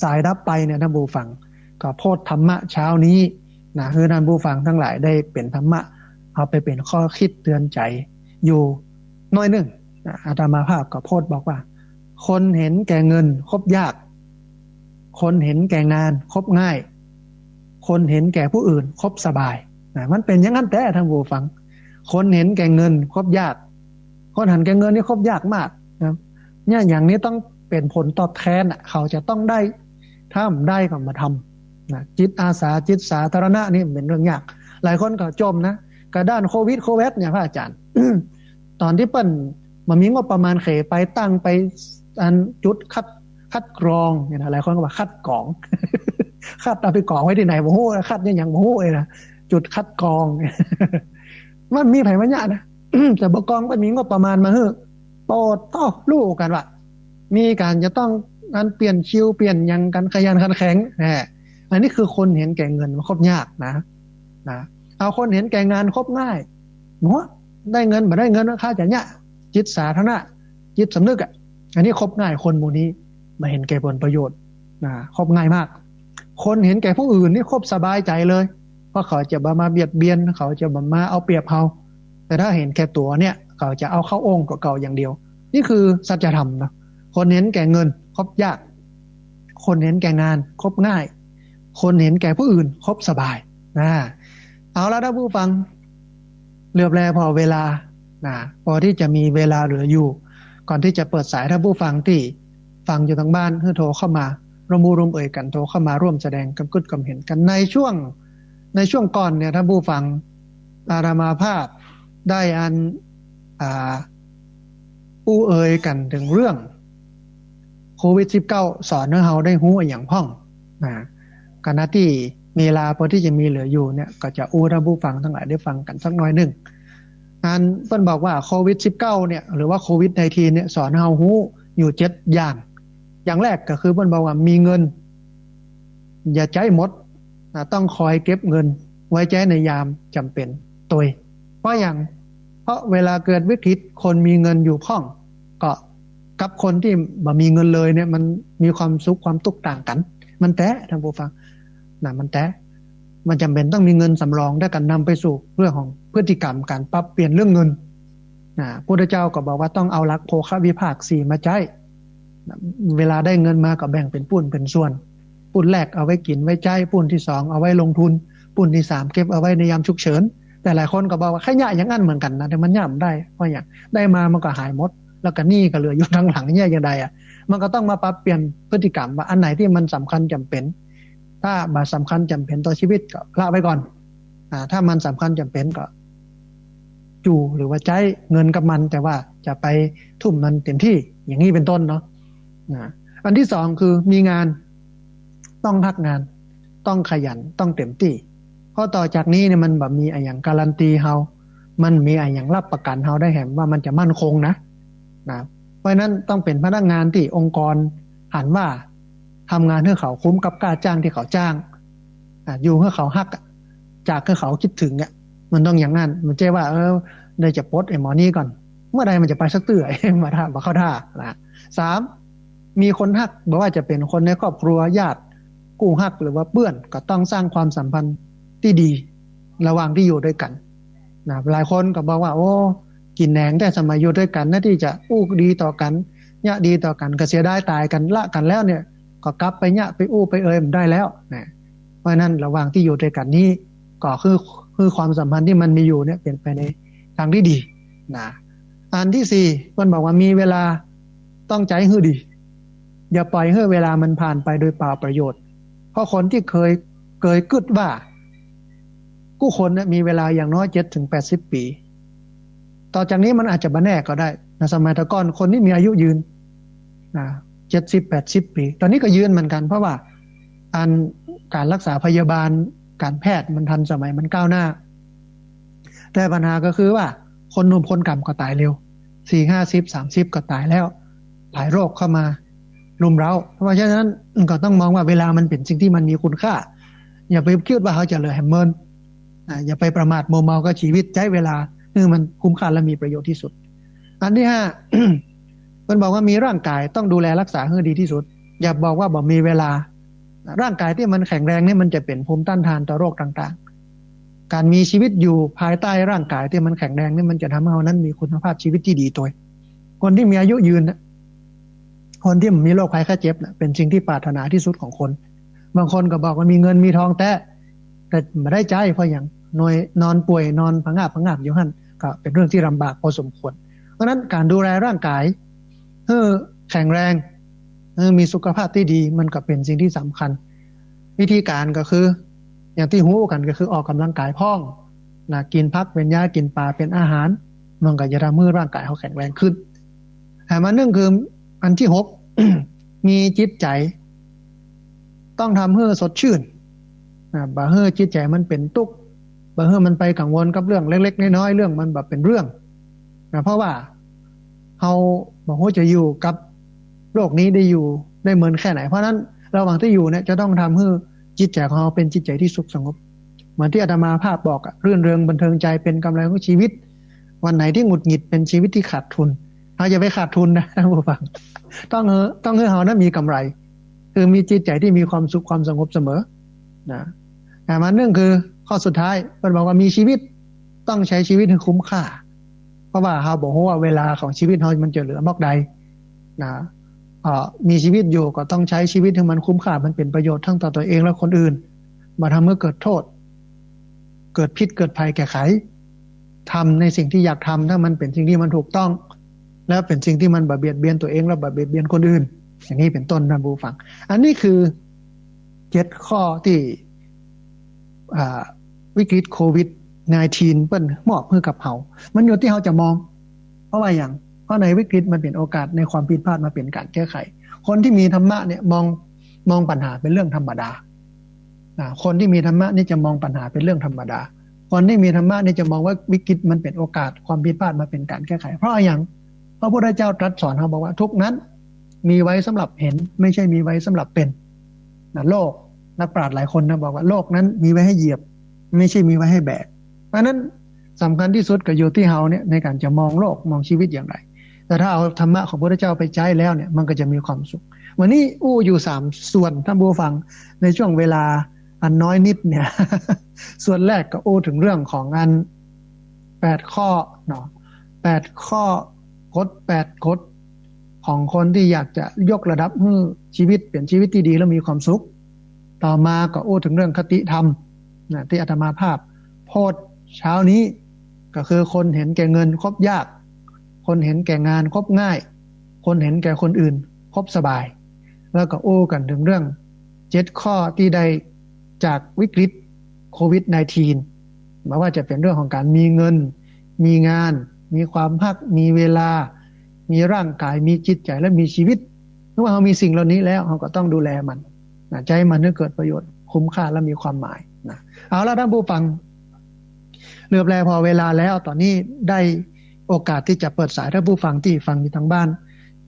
สายดับไปเนี่ย ท่านผู้ฟัง ก็โพชฌ์ธรรมะเช้านี้นะ หื้อท่านผู้ฟังตังหลายได้เป๋นธรรมะ เอาไปเป๋นข้อคิดเตือนใจ๋อยู่หน้อยนึ่งนะ อาตมาภาพก็โพชฌ์บอกว่า คนเห็นแก่เงินคบยาก คนเห็นแก่งานคบง่าย คนเห็นแก่ผู้อื่นคบสบายนะ มันเป๋นอย่างนั้นแต๊ท่านผู้ฟัง คนเห็นแก่เงินคบยาก คนหันแก่เงินนี่คบยากมากนะ เนี่ย อย่างนี้ต้องเป๋นผลตอบแทนอะ เขาจะต้องได้ ถ้าบ่ได้ก็บ่ทำนะ จิตอาสา จิตสาธารณะนี่เป๋นเรื่องยาก หลายคนก็จ่มนะ กะด้านโควิด โควิดเนี่ย พระอาจ๋ารย์ ต๋อนตี้เปิ้นบ่มีงบประมาณเขไปตั้งไป อันจุดคัด คัดกรองเนี่ยนะ หลายคนก็ว่าคัดก๋อง คัดเอาไปก๋องไว้ตี้ไหนบ่ฮู้นะ คัดเนี่ยหยังบ่ฮู้เลยนะ จุดคัดกรอง มันมีไผมาเยียะนะ แต่บ่กองก็มีงบประมาณมาหื้อ โปดโต้ ฮู้กั๋นว่า มีก๋านจะต้องการเปลี่ยนคิว เปลี่ยนหยังกั๋น ขยันขันแข็ง แหม อันนี้คือคนเห็นแก่เงิน มันคบยากนะ นะ เอาคนเห็นแก่งานคบง่าย หัว ได้เงินบ่ได้เงิน ข้าจะเยียะ จิตสาธารณะ จิตสำนึกอะ อันนี้คบง่าย คนหมู่นี้บ่เห็นแก่ผลประโยชน์ นะ คบง่ายมาก คนเห็นแก่ผู้อื่นนี่คบสบายใจ๋เลย เพราะเขาจะบ่มาเบียดเบียน เขาจะบ่มาเอาเปรียบเฮา แต่ถ้าเห็นแก่ตั๋วเนี่ย เขาจะเอาเข้าโอ่งของเขาอย่างเดียว นี่คือสัจธรรมนะ คนเห็นแก่เงินคบยาก คนเห็นแก่งานคบง่าย คนเห็นแก่ผู้อื่นคบสบาย นะ เอาละท่านผู้ฟัง เหลือบแลผ่อเวลา นะ พอตี้จะมีเวลาเหลืออยู่ ก่อนตี้จะเปิดสายท่านผู้ฟังตี้ฟังอยู่ตางบ้าน หื้อโทรเข้ามา ร่วมอู้ร่วมเอ่ยกั๋น โทรเข้ามาร่วมแสดงกำกึ๊ดกำเห็นกั๋น ในช่วง ในช่วงก่อนเนี่ย ท่านผู้ฟัง อาตมาภาพได้อัน อ่า อู้เอ่ยกั๋นเถิงเรื่องโควิดสิบเก้า สอนหื้อเฮาได้ฮู้อะหยังพ่อง นะ ขณะตี้เวลาพอตี้จะมีเหลืออยู่เนี่ย ก็จะอู้ท่านผู้ฟังตังหลายได้ฟังกั๋นสักหน้อยนึ่ง อันเปิ้นบอกว่าโควิดสิบเก้าเนี่ย หรือว่าโควิดสิบเก้าเนี่ย สอนหื้อเฮาฮู้อยู่เจ็ดอย่าง อย่างแรกก็คือเปิ้นบอกว่ามีเงิน อย่าใจ๊หมด นะ ต้องคอยเก็บเงินไว้ใจ๊ในยามจ๋ำเป๋นตวย เพราะหยัง เพราะเวลาเกิดวิกฤต คนมีเงินอยู่พ่อง ก็กับคนตี้บ่มีเงินเลยเนี่ย มันมีความสุขความตุ๊กข์ต่างกั๋น มันแต๊ ท่านผู้ฟัง นะ มันแต๊ มันจ๋ำเป๋นต้องมีเงินสำรอง และก็นำไปสู่เรื่องของพฤติกรรมก๋านปรับเปลี่ยนเรื่องเงิน นะ พุทธเจ้าก็บอกว่าต้องเอาหลักโภควิภาคสี่มาใจ๊ นะ เวลาได้เงินมาก็แบ่งเป๋นปู้นเป๋นส่วน ปู้นแรกเอาไว้กิ๋นไว้ใจ๊ ปู้นตี้สองเอาไว้ลงทุน ปู้นตี้สามเก็บเอาไว้ในยามฉุกเฉิน แต่หลายคนก็บอกว่าใค่เยียะอย่างอั้นเหมือนกั๋นนะ แต่มันเยียะบ่ได้ เพราะหยัง ได้มามันก็หายหมด แล้วก็หนี้ก็เหลืออยู่ตางหลัง เยียะจั่งใดอะ มันก็ต้องมาปรับเปลี่ยนพฤติกรรมว่าอันไหนตี้มันสำคัญจ๋ำเป๋น ถ้าบ่สำคัญจ๋ำเป๋นต่อชีวิตก็ละไว้ก่อน อ่า ถ้ามันสำคัญจ๋ำเป๋นก็ อยู่หรือว่าใจ๊เงินกับมัน แต่ว่าจะไปทุ่มมันเต็มตี้ อย่างนี้เป๋นต้นเนาะ นะ อันตี้สองคือมีงาน ต้องฮักงาน ต้องขยัน ต้องเต็มตี้ เพราะต่อจากนี้เนี่ยมันบ่มีอะหยังการันตีเฮา มันมีอะหยังรับประกั๋นเฮาได้แหมว่ามันจะมั่นคงนะ นะ เพราะฉะนั้นต้องเป๋นพนักงานตี้องค์กรหันว่าทำงานหื้อเขาคุ้มกับค่าจ้างตี้เขาจ้าง อ่ะ อยู่หื้อเขาฮักอะ จากหื้อเขากึ๊ดเถิงอะ มันต้องอย่างนั้น มันบ่ใจ้ว่า เออ ได้จะปลดไอ้หมอนี้ก่อน เมื่อใดมันจะไปสักเตื้อ มาท่า บ่เข้าท่า นะ สาม มีคนฮัก บ่ว่าจะเป๋นคนในครอบครัว ญาติ กู้ฮัก หรือว่าเปื้อน ก็ต้องสร้างความสัมพันธ์ตี้ดี ระหว่างตี้อยู่ตวยกั๋น นะ หลายคนก็บอกว่า โอ้ กิ๋นแหนงแต๊ สมัยอยู่ตวยกั๋นนะ ตี้จะอู้ดีต่อกั๋น เยียะดีต่อกั๋น ก็เสียดายต๋ายกั๋น ละกั๋นแล้วเนี่ย ก็กลับไปเยียะไปอู้ไปเอ่ยบ่ได้แล้ว นะ เพราะฉะนั้นระหว่างตี้อยู่ตวยกั๋นนี้ ก็คือ คือความสัมพันธ์ตี้มันมีอยู่เนี่ย เป๋นไปในทางตี้ดี นะ อันตี้สี่ เปิ้นบอกว่ามีเวลาต้องใจ๊หื้อดี อย่าปล่อยหื้อเวลามันผ่านไปโดยเปล่าประโยชน์ เพราะคนตี้เคย เกยกึ๊ดว่า กู้คนเนี่ยมีเวลาอย่างน้อยเจ็ดถึงแปดสิบปี๋ ต่อจากนี้มันอาจจะบ่แน่ก็ได้นะ สมัยแต่ก่อนคนตี้มีอายุยืน นะ เจ็ดสิบแปดสิบปี๋ ต๋อนนี้ก็ยืนเหมือนกั๋น เพราะว่าอันก๋านรักษาพยาบาล ก๋านแพทย์มันทันสมัย มันก้าวหน้า แต่ปัญหาก็คือว่าคนหนุ่มคนก่ำก็ต๋ายเร็ว สี่ห้าสิบ สามสิบ ก็ต๋ายแล้ว หลายโรคเข้ามารุมเร้า เพราะฉะนั้นก็ต้องมองว่าเวลามันเป๋นสิ่งตี้มันมีคุณค่า อย่าไปกึ๊ดว่าเฮาจะเหลือแหมเมิน อ่า อย่าไปประมาทมัวเมากับชีวิต ใจ๊เวลาหื้อมันคุ้มค่าและมีประโยชน์ตี้สุด อันตี้ห้า เปิ้นบอกว่ามีร่างก๋ายต้องดูแลรักษาหื้อดีตี้สุด อย่าบอกว่าบ่มีเวลา ร่างก๋ายตี้มันแข็งแรงเนี่ยมันจะเป๋นภูมิต้านทานต่อโรคต่างๆ ก๋านมีชีวิตอยู่ภายใต้ร่างก๋ายตี้มันแข็งแรงเนี่ยมันจะทำหื้อเฮานั้นมีคุณภาพชีวิตตี้ดีตวย คนตี้มีอายุยืนน่ะ คนตี้มีโรคภัยไข้เจ็บน่ะ เป๋นสิ่งตี้ปรารถนาตี้สุดของคน บางคนก็บอกว่ามีเงินมีทองแต๊ แต่บ่ได้ใจ๊ เพราะหยัง นอย นอนป่วย นอนผงาบผงาบอยู่หั้น ก็เป๋นเรื่องตี้ลำบากพอสมควร เพราะฉะนั้นก๋านดูแลร่างก๋ายหื้อแข็งแรง หื้อมีสุขภาพตี้ดี มันก็เป๋นสิ่งตี้สำคัญ วิธีก๋านก็คือ อย่างตี้ฮู้กั๋นก็คือออกก๋ำลังก๋ายพ่อง นะ กิ๋นผักเป๋นยา กิ๋นป๋าเป๋นอาหาร มันก็จะทำหื้อร่างก๋ายเฮาแข็งแรงขึ้น แถมอันนึ่งคือ อันตี้หก มีจิตใจ๋ ต้องทำหื้อสดชื่น นะ บ่หื้อจิตใจ๋มันเป๋นตุ๊กข์ บ่หื้อมันไปกังวลกับเรื่องเล็กๆ น้อยๆ เรื่องมันบ่เป๋นเรื่อง นะ เพราะว่าเฮาบ่ฮู้จะอยู่กับโลกนี้ได้อยู่ได้เมินแค่ไหน เพราะฉะนั้นระหว่างตี้อยู่เนี่ยจะต้องทำหื้อจิตใจ๋ของเฮาเป๋นจิตใจ๋ตี้สุขสงบ เหมือนตี้อาตมาภาพบอกอะ รื่นเริงบันเทิงใจเป๋นก๋ำไรของชีวิต วันไหนตี้หงุดหงิดเป๋นชีวิตตี้ขาดทุน เฮาอย่าไปขาดทุนนะท่านผู้ฟัง ต้องหื้อ ต้องหื้อเฮานั้นมีก๋ำไร คือมีจิตใจ๋ตี้มีความสุขความสงบเสมอ นะ อ่ะ มานึ่งคือข้อสุดท้าย เปิ้นบอกว่ามีชีวิตต้องใช้ชีวิตหื้อคุ้มค่า เพราะว่าเฮาบ่ฮู้ว่าเวลาของชีวิตเฮามันจะเหลือมอกใด นะ อ่า มีชีวิตอยู่ก็ต้องใช้ชีวิตหื้อมันคุ้มค่า มันเป๋นประโยชน์ทั้งต่อตั๋วเองและคนอื่น บ่ทำหื้อเกิดโต้ษ เกิดพิษเกิดภัยแก่ใผ ทำในสิ่งตี้อยากทำ ถ้ามันเป๋นสิ่งตี้มันถูกต้อง และเป๋นสิ่งตี้มันบ่เบียดเบียนตั๋วเอง และบ่เบียดเบียนคนอื่น อย่างนี้เป๋นต้น ท่านผู้ฟัง อันนี้คือเจ็ดข้อตี้ อ่า วิกฤตโควิดสิบเก้า เปิ้นมอบหื้อกับเฮา มันอยู่ตี้เฮาจะมอง เพราะว่าหยัง เพราะในวิกฤตมันเป๋นโอกาส ในความผิดพลาดมาเป๋นก๋านแก้ไข คนตี้มีธรรมะเนี่ยมอง มองปัญหาเป๋นเรื่องธรรมดา อ่า คนตี้มีธรรมะนี่จะมองปัญหาเป๋นเรื่องธรรมดา คนตี้มีธรรมะนี่จะมองว่าวิกฤตมันเป๋นโอกาส ความผิดพลาดมาเป๋นก๋านแก้ไข เพราะหยัง พระพุทธเจ้าตรัสสอนเฮาบอกว่าทุกข์นั้นมีไว้สำหรับเห็น ไม่ใช่มีไว้สำหรับเป๋น นะ โลก นักปราชญ์หลายคนนะบอกว่าโลกนั้นมีไว้หื้อเหยียบ ไม่ใช่มีไว้หื้อแบก เพราะฉะนั้นสำคัญตี้สุดก็อยู่ตี้เฮาเนี่ยในก๋านจะมองโลกมองชีวิตอย่างไร แต่ถ้าเอาธรรมะของพระพุทธเจ้าไปใจ๊แล้วเนี่ย มันก็จะมีความสุข วันนี้อู้อยู่สามส่วน ท่านผู้ฟัง ในช่วงเวลาอันน้อยนิดเนี่ย ส่วนแรกก็อู้เถิงเรื่องของอันแปดข้อเนาะ แปดข้อ กฎแปดกฎของคนตี้อยากจะยกระดับหื้อชีวิตเป๋นชีวิตตี้ดีและมีความสุข ต่อมาก็อู้เถิงเรื่องคติธรรม นะ ตี้อาตมาภาพโพสต์เช้านี้ ก็คือคนเห็นแก่เงินคบยาก คนเห็นแก่งานคบง่าย คนเห็นแก่คนอื่นคบสบาย แล้วก็อู้กั๋นเถิงเรื่องเจ็ดข้อตี้ได้จากวิกฤตโควิดสิบเก้า บ่ว่าจะเป๋นเรื่องของก๋านมีเงิน มีงาน มีความฮัก มีเวลา มีร่างก๋าย มีจิตใจ๋ และมีชีวิต เมื่อเฮามีสิ่งเหล่านี้แล้ว เฮาก็ต้องดูแลมัน นะ ใจ๊มันหื้อเกิดประโยชน์ คุ้มค่า และมีความหมาย นะ เอาละท่านผู้ฟัง เหลือบแลพอเวลาแล้ว ต๋อนนี้ได้โอกาสตี้จะเปิดสาย ท่านผู้ฟังตี้ฟังอยู่ตางบ้าน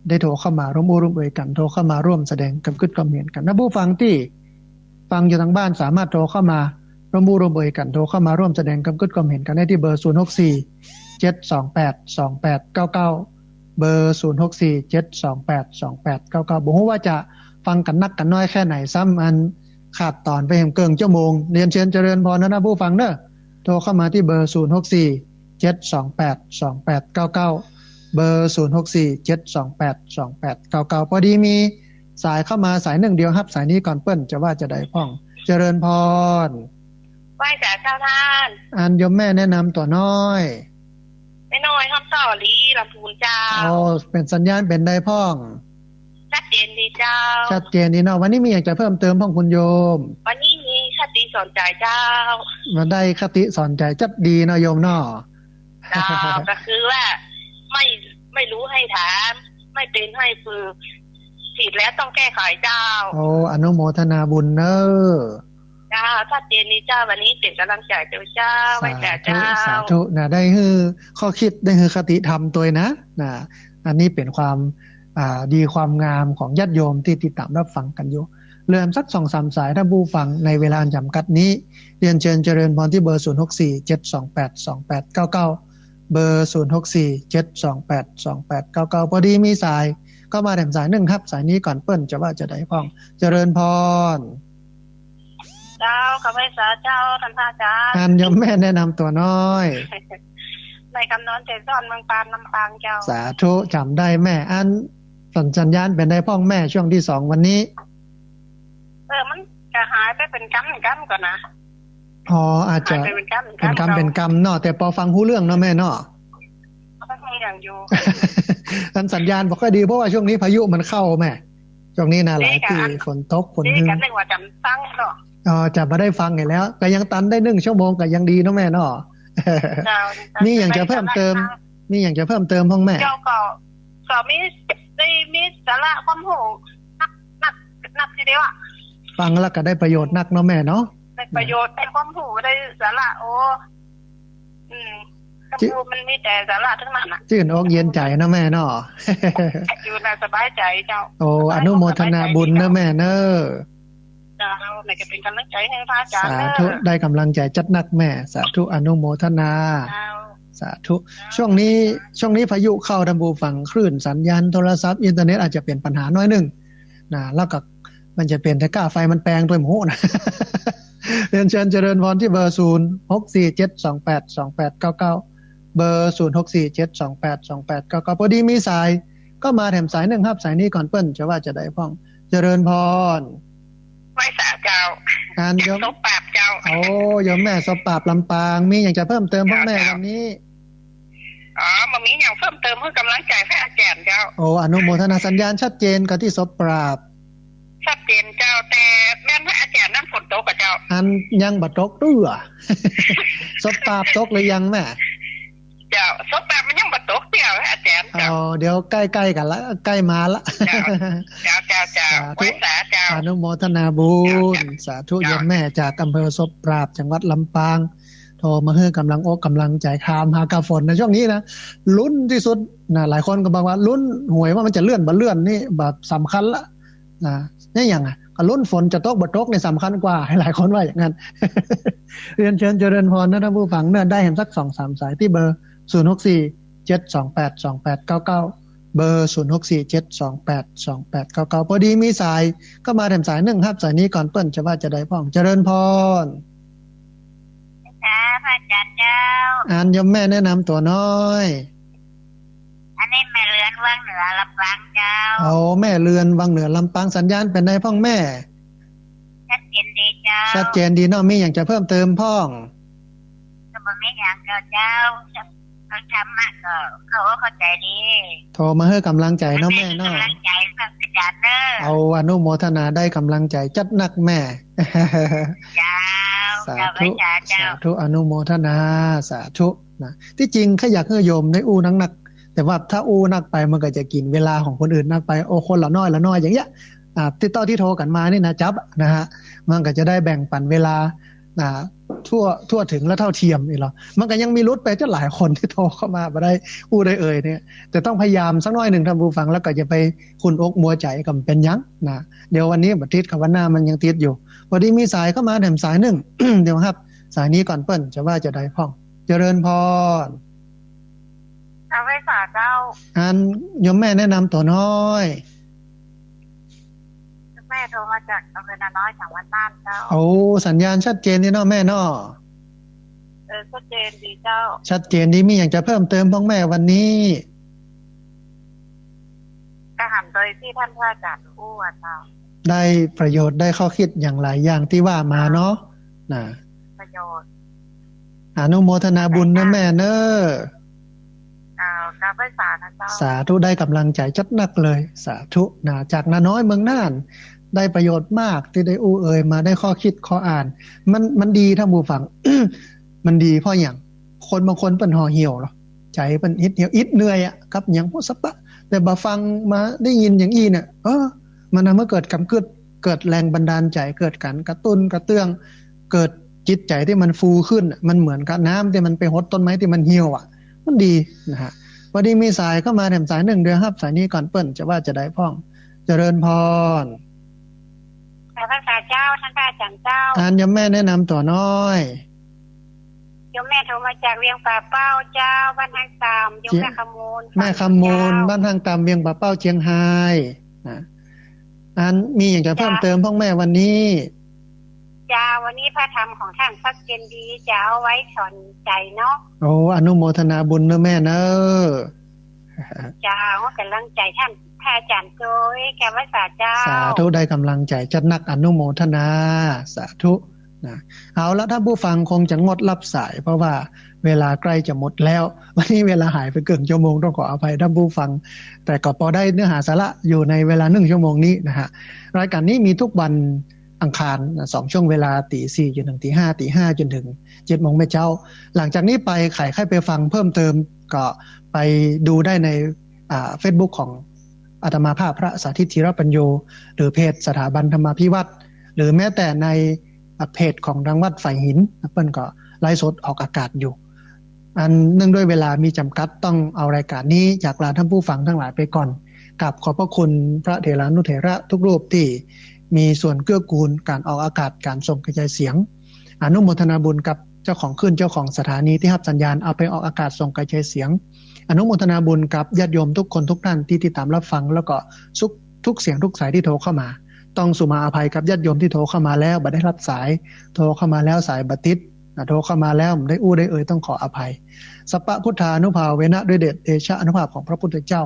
ได้โทรเข้ามาร่วมอู้ร่วมเอยกั๋น โทรเข้ามาร่วมแสดงความกึ๊ดความเห็นกั๋น ท่านผู้ฟังตี้ฟังอยู่ตางบ้านสามารถโทรเข้ามาร่วมอู้ร่วมเอยกั๋น โทรเข้ามาร่วมแสดงความกึ๊ดความเห็นกั๋นได้ตี้เบอร์ ศูนย์หกสี่ เจ็ดสองแปด สองแปดเก้าเก้า เบอร์ ศูนย์หกสี่ เจ็ดสองแปด สองแปดเก้าเก้า บ่ฮู้ว่าจะฟังกั๋นนักกั๋นน้อยแค่ไหน ซ้ำอันขาดต๋อนไปแหมเกิ่งชั่วโมง เรียนเชิญเจริญพรนะท่านผู้ฟังเน่อ โทรเข้ามาตี้เบอร์ ศูนย์หกสี่ เจ็ดสองแปด สองแปดเก้าเก้า เบอร์ ศูนย์หกสี่ เจ็ดสองแปด สองแปดเก้าเก้า พอดีมีสายเข้ามาสายนึ่ง เดี๋ยวฮับสายนี้ก่อน เปิ้นจะว่าจะใดพ่อง เจริญพร ไหว้สาเจ้าต้าน อันโยมแม่แนะนำตั๋วน้อย แม่น้อย ฮอดเต้าหลี ลำพูนเจ้า โอ้ เป๋นสัญญาณเป๋นใดพ่อง ชัดเจนดีเจ้า ชัดเจนดีเนาะ วันนี้มีหยังจะเพิ่มเติมพ่องคุณโยม วันนี้มีคติสอนใจ๋เจ้า มาได้คติสอนใจ๋จัดดีเนาะโยมเนาะ เจ้า ก็คือว่า ไม่ ไม่รู้ให้ถาม ไม่เป็นให้ฝึก ผิดแล้วต้องแก้ไขเจ้า โอ้ อนุโมทนาบุญเน่อ เจ้า ชัดเจนดีเจ้า วันนี้เป๋นก๋ำลังใจ๋ตวยเจ้า ไหว้สาเจ้า สาธุ สาธุ นะ ได้หื้อข้อคิด ได้หื้อคติธรรมตวยนะ นะ อันนี้เป๋นความ อ่า ดีความงามของญาติโยมตี้ติดต๋ามฮับฟังกั๋นอยู่ เหลือสักสองสามสาย ท่านผู้ฟัง ในเวลาอันจ๋ำกัดนี้ เรียนเชิญเจริญพรตี้เบอร์ ศูนย์หกสี่ เจ็ดสองแปด สองแปดเก้าเก้า เบอร์ ศูนย์หกสี่ เจ็ดสองแปด สองแปดเก้าเก้า พอดีมีสายเข้ามาแถมสายนึ่ง ฮับสายนี้ก่อน เปิ้นจะว่าจะใดพ่อง เจริญพร เจ้า ข้าพเจ้า เจ้า ท่านพระอาจารย์ อันโยมแม่แนะนำตั๋วน้อย นายคำนวณ เจริญพร เมืองปาน ลำปางเจ้า สาธุ จ๋ำได้แม่ อันสัญ สัญญาณเป๋นใดพ่องแม่ ช่วงตี้สองวันนี้ เออ มันก็หายไปเป๋นกำเป๋นกำก่อนนะ อ๋อ อาจจะ หายไปเป๋นกำเป๋นกำ เป๋นกำ เป๋นกำเนาะ แต่ปอฟังฮู้เรื่องเนาะแม่เนาะ ฟังฮู้เรื่องอยู่ อันสัญญาณบ่ค่อยดี เพราะว่าช่วงนี้พายุมันเข้าแม่ ช่วงนี้นะ หลายตี้ ฝนตก ฝน นี่ก็นึกว่าจ๋ำฟังเนาะ อ๋อ จ๋ำบ่ได้ฟังไงแล้ว ก็ยังตันได้นึ่งชั่วโมงก็ยังดีเนาะแม่เนาะ เจ้า มีหยังจะเพิ่มเติม มีหยังจะเพิ่มเติมพ่องแม่ เจ้า ก็ ก็มี ได้มีสาระความฮู้ นักทีเดียวอะ ฟังแล้วก็ได้ประโยชน์นักเนาะแม่เนาะ ได้ประโยชน์ ได้ความรู้ ได้สาระ โอ้ อืม คำพูดมันมีแต่สาระทั้งนั้นน่ะ จื้นอกเย็นใจ๋เนาะแม่เนาะ อยู่น่ะสบายใจ๋เจ้า โอ้ สบาย อนุโมทนาบุญเนาะแม่เนาะ เจ้า แม่ก็เป๋นก๋ำลังใจ๋หื้อพระอาจ๋ารย์ สาธุ เนาะ ได้ก๋ำลังใจ๋จัดนักแม่ สาธุ อนุโมทนา เจ้า สาธุ เจ้า ช่วงนี้ ช่วงนี้พายุเข้า ท่านผู้ฟัง คลื่นสัญญาณโทรศัพท์ อินเทอร์เน็ตอาจจะเป๋นปัญหาน้อยนึ่งนะ แล้วก็มันจะเป๋นแต่ก้าไฟมันแปงตวยหมู่นะ เรียนเชิญเจริญพรที่เบอร์ ศูนย์หกสี่เจ็ดสองแปดสองแปดเก้าเก้า เบอร์ ศูนย์หกสี่เจ็ดสองแปดสองแปดเก้าเก้า พอดีมีสายเข้ามาแถมสายนึ่ง ฮับสายนี้ก่อนเปิ้น จะว่าจะใดพ่อง เจริญพร ไหว้สาเจ้า อันโยม สบปราบเจ้า โอ้ โยมแม่สบปราบลำปาง มีหยังจะเพิ่มเติมพ่องแม่ เจ้า วันนี้ อ๋อ บ่มีหยังเพิ่มเติม หื้อก๋ำลังใจ๋พระอาจ๋ารย์เจ้า โอ้ อนุโมทนา สัญญาณชัดเจนก่อตี้สบปราบ ชัดเจนเจ้า แต่บ้านพระอาจ๋ารย์นั้นฝนตกก่อเจ้า อันยังบ่ตกเตื้อ สบปราบตกหรือยังแม่ เจ้า สบปราบมันยังบ่ตกเตื้อพระอาจ๋ารย์เจ้า อ๋อ เดี๋ยวใก้ๆ กั๋นละ ใก้มาละ เจ้า เจ้า เจ้า เจ้า สาธุ ไหว้สาเจ้า อนุโมทนาบุญ เจ้า เจ้า สาธุ เจ้า โยมแม่จากอำเภอสบปราบ จังหวัดลำปาง โทรมาหื้อก๋ำลังอกก๋ำลังใจ๋ ถามหาก้าฝนในช่วงนี้นะ ลุ้นตี้สุดนะ หลายคนก็บอกว่าลุ้นหวยว่ามันจะเลื่อนบ่เลื่อนนี่บ่สำคัญละนะ เนี่ยหยังอะ ก็ลุ้นฝนจะตกบ่ตกเนี่ยสำคัญกว่า หลายคนว่าอย่างนั้น เรียนเชิญเจริญพรนะท่านผู้ฟังเนาะ ได้แถมสักสองสามสายตี้เบอร์ ศูนย์หกสี่เจ็ดสองแปดสองแปดเก้าเก้า เบอร์ ศูนย์หกสี่เจ็ดสองแปดสองแปดเก้าเก้า พอดีมีสายเข้ามาแถมสายนึ่ง ฮับสายนี้ก่อนเปิ้น จะว่าจะใดพ่อง เจริญพร เจ้า พระอาจ๋ารย์เจ้า อันโยมแม่แนะนำตั๋วน้อย อันนี้แม่เรือนวังเหนือลำปางเจ้า โอ้ แม่เรือนวังเหนือลำปาง สัญญาณเป๋นไงพ่องแม่ ชัดเจนดีเจ้า ชัดเจนดีเนาะ มีหยังจะเพิ่มเติมพ่อง ก็บ่มีหยังเจ้า เจ้า ฟังธรรมะก็เข้าอกเข้าใจ๋ดี โทรมาหื้อก๋ำลังใจ๋เนาะแม่เนาะ หื้อกำลังใจ๋พระอาจ๋ารย์เนาะ เอาอนุโมทนา ได้ก๋ำลังใจ๋จัดนักแม่ เจ้า สาธุ เจ้า ไหว้สาเจ้า สาธุ อนุโมทนา สาธุนะ ตี้จริงข้าอยากหื้อโยมได้อู้นักๆ แต่ว่าถ้าอู้นักไปมันก็จะกิ๋นเวลาของคนอื่นนักไป โอ้ คนละน้อยละน้อยอย่างเงี้ย อ่า ตี้เต้าตี้โทรกั๋นมานี่นะ จั๊บนะฮะ มันก็จะได้แบ่งปั๋นเวลา อ่า ทั่ว ทั่วถึงและเท่าเทียมนี่เหรอ มันก็ยังมีหลุดไปจะหลายคนตี้โทรเข้ามาบ่ได้อู้ได้เอ่ยเนี่ย แต่ต้องพยายามสักน้อยนึ่งท่านผู้ฟัง แล้วก็อย่าไปขุ่นอกมัวใจ๋ ก็บ่เป๋นหยังนะ เดี๋ยววันนี้บ่ติด ก็วันหน้ามันยังติดอยู่ พอดีมีสายเข้ามาแถมสายนึ่ง เดี๋ยวฮับสายนี้ก่อนเปิ้น จะว่าจะใดพ่อง เจริญพร เจ้า ไหว้สาเจ้า อันโยมแม่แนะนำตั๋วน้อย แม่โทรมาจากอำเภอนาน้อย จังหวัดน่านเจ้า โอ้ สัญญาณชัดเจนดีเนาะแม่เนาะ เออ ชัดเจนดีเจ้า ชัดเจนดี มีหยังจะเพิ่มเติมพ่องแม่วันนี้ ก็หันโดยตี้ท่านพระอาจ๋ารย์อู้อะเจ้า ได้ประโยชน์ ได้ข้อคิดอย่างหลายอย่างตี้ว่ามาเนาะ นะ ประโยชน์ อนุโมทนาบุญเนาะแม่เนาะ เจ้า กราบไหว้สานะเจ้า สาธุ ได้ก๋ำลังใจ๋จัดนักเลย สาธุนะ จากนาน้อยเมืองน่าน ได้ประโยชน์มากตี้ได้อู้เอ่ยมา ได้ข้อคิดข้ออ่าน มัน มันดีท่านผู้ฟัง มันดีเพราะหยัง คนบางคนเปิ้นห่อเหี่ยวเหรอ ใจ๋เปิ้นอิดเหี่ยว อิดเหนื่อยอะ กับหยังพวกสะปะ แต่บ่าฟังมาได้ยินอย่างอี้เนี่ย เออ มันทำหื้อเกิดกำกึ๊ด เกิดแรงบันดาลใจ๋ เกิดก๋านกระตุ้นกระเตื้อง เกิดจิตใจ๋ตี้มันฟูขึ้นอะ มันเหมือนกับน้ำตี้มันไปหดต้นไม้ตี้มันเหี่ยวอะ มันดีนะฮะ พอดีมีสายเข้ามาแถมสายนึ่ง เดี๋ยวฮับสายนี้ก่อนเปิ้น จะว่าจะใดพ่อง เจริญพร กราบไหว้สาเจ้า ท่านพระอาจ๋ารย์เจ้า อันโยมแม่แนะนำตั๋วน้อย โยมแม่โทรมาจากเวียงป่าเป้าเจ้า บ้านฮักตาม โยมแม่คำมูล แม่คำมูล เจ้า บ้านฮักตาม เวียงป่าเป้า เจียงฮาย นะ อันมีหยังจะเพิ่มเติมพ่องแม่วันนี้ เจ้า วันนี้พระธรรมของท่านชัดเจนดี จะเอาไว้สอนใจ๋เนาะ โอ้ อนุโมทนาบุญเนาะแม่เนาะ เจ้า ก๋ำลังใจ๋ท่านพระอาจ๋ารย์โจ้ย กราบไหว้สาเจ้า สาธุ ได้ก๋ำลังใจ๋จัดนัก อนุโมทนา สาธุ นะ เอาละ ท่านผู้ฟังคงจะงดฮับสาย เพราะว่าเวลาใก้จะหมดแล้ว วันนี้เวลาหายไปเกือบชั่วโมง ต้องขออภัยท่านผู้ฟัง แต่ก็ปอได้เนื้อหาสาระอยู่ในเวลานึ่งชั่วโมงนี้นะฮะ รายก๋านนี้มีทุกวันอังคารนะ สองช่วงเวลา ตี๋สี่จ๋นเถิงตี๋ห้า ตี๋ห้าจ๋นเถิงเจ็ดโมงแม่เจ๊า หลังจากนี้ไปใผใค่ไปฟังเพิ่มเติม ก็ไปดูได้ใน อ่า เฟซบุ๊กของ อาตมาภาพพระสาธิต ธีรปัญโญ หรือเพจสถาบันธรรมาภิวัฒน์ หรือแม้แต่ใน อ่ะ เพจของทางวัดฝายหิน เปิ้นก็ไลฟ์สดออกอากาศอยู่ อันเนื่องด้วยเวลามีจ๋ำกัด ต้องเอารายก๋านนี้จากลาท่านผู้ฟังตังหลายไปก่อน กราบขอบพระคุณพระเถรานุเถระทุกรูปตี้มีส่วนเกื้อกูลก๋านออกอากาศก๋านส่งกระจายเสียง อนุโมทนาบุญกับเจ้าของคลื่นเจ้าของสถานีตี้ฮับสัญญาณเอาไปออกอากาศส่งกระจายเสียง อนุโมทนาบุญกับญาติโยมทุกคนทุกท่านตี้ติดต๋ามฮับฟัง แล้วก็ทุก ทุกเสียงทุกสายตี้โทรเข้ามา ต้องสุมาอภัยกับญาติโยมตี้โทรเข้ามาแล้วบ่ได้ฮับสาย โทรเข้ามาแล้วสายบ่ติด อ่ะ โทรเข้ามาแล้วบ่ได้อู้ได้เอ่ย ต้องขออภัย สัพพะพุทธานุภาเวนะ ด้วยเดชเดชะอานุภาพของพระพุทธเจ้า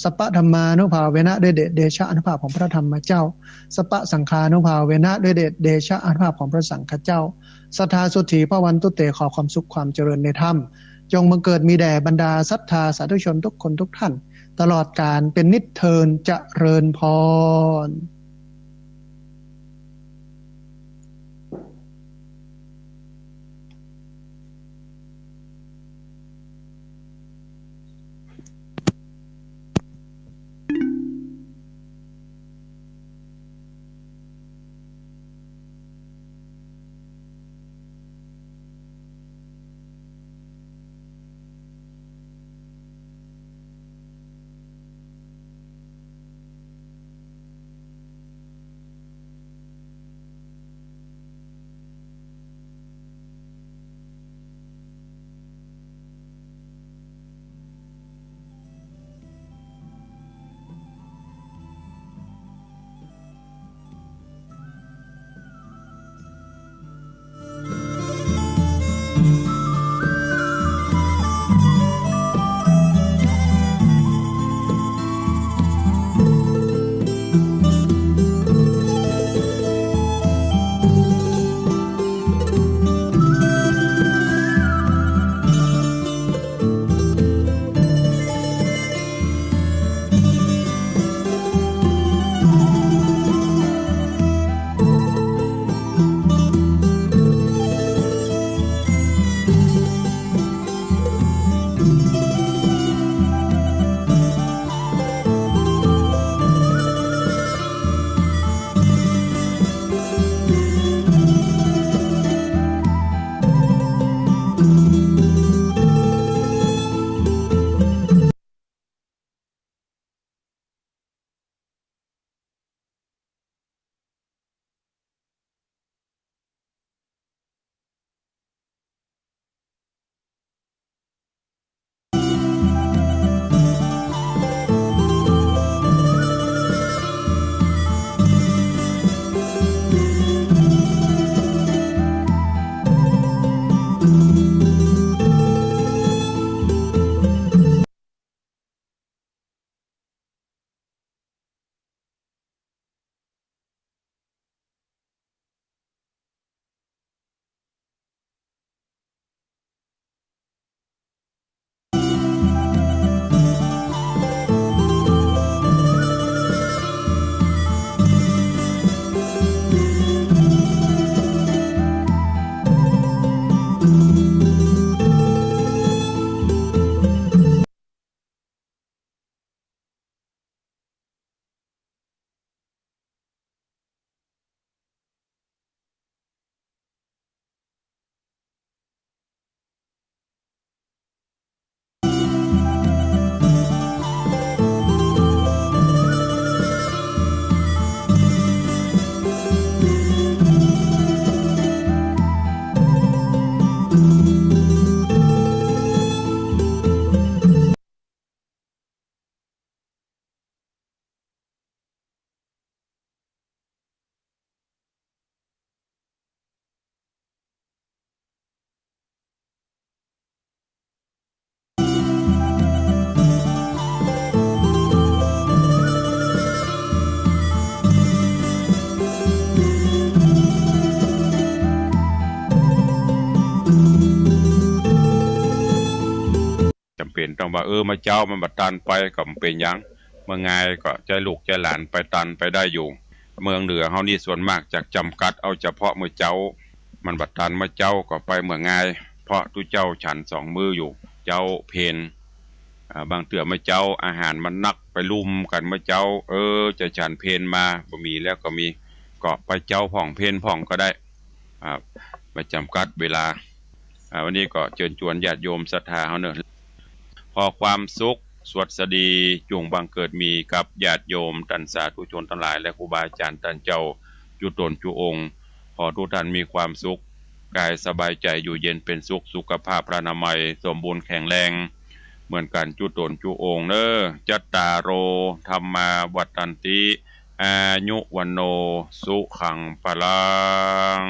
สัพพะธัมมานุภาเวนะ ด้วยเดชเดชะอานุภาพของพระธรรมเจ้า สัพพะสังฆานุภาเวนะ ด้วยเดชเดชะอานุภาพของพระสังฆเจ้า สัทธาโสตถีภวันตุเต ขอความสุขความเจริญในธรรม จงบังเกิดมีแด่บรรดาศรัทธาสาธุชนทุกคนทุกท่าน ตลอดกาลเป็นนิจเทอญ เจริญพรจ๋ำเป๋นต้องว่า เออ เมื่อเจ๊ามันบ่ตันไป ก็บ่เป๋นหยัง เมื่องายก็ใจ๊ลูกใจ๊หลานไปตันไปได้อยู่ เมืองเหนือเฮานี่ส่วนมากจะจ๋ำกัดเอาเฉพาะเมื่อเจ๊า มันบ่ตันเมื่อเจ๊าก็ไปเมื่องาย เพราะตุ๊เจ้าฉันสองมื้ออยู่ เจ๊าเพล อ่า บางเตื้อเมื่อเจ๊าอาหารมันนักไปลุมกั๋นเมื่อเจ๊า เออ จะฉันเพลมาบ่มีแล้วก็มี ก็ไปเจ๊าพ่องเพลพ่องก็ได้ อ่า บ่จ๋ำกัดเวลา อ่า วันนี้ก็เจิญจวนญาติโยมศรัทธาเฮาเนาะ ขอความสุขสวัสดีจุ่งบังเกิดมีกับญาติโยมต้านสาธุชนตังหลาย และครูบาอาจ๋ารย์ต้านเจ้าจุ๊ตนจุ๊องค์ ขอทุกท่านมีความสุข ก๋ายสบายใจ๋ อยู่เย็นเป๋นสุข สุขภาพพลานามัยสมบูรณ์แข็งแรง เหมือนกั๋นจุ๊ตนจุ๊องค์เนาะ จัตตาโร ธัมมา วัฑฒันติ อายุ วัณโณ สุขัง พลัง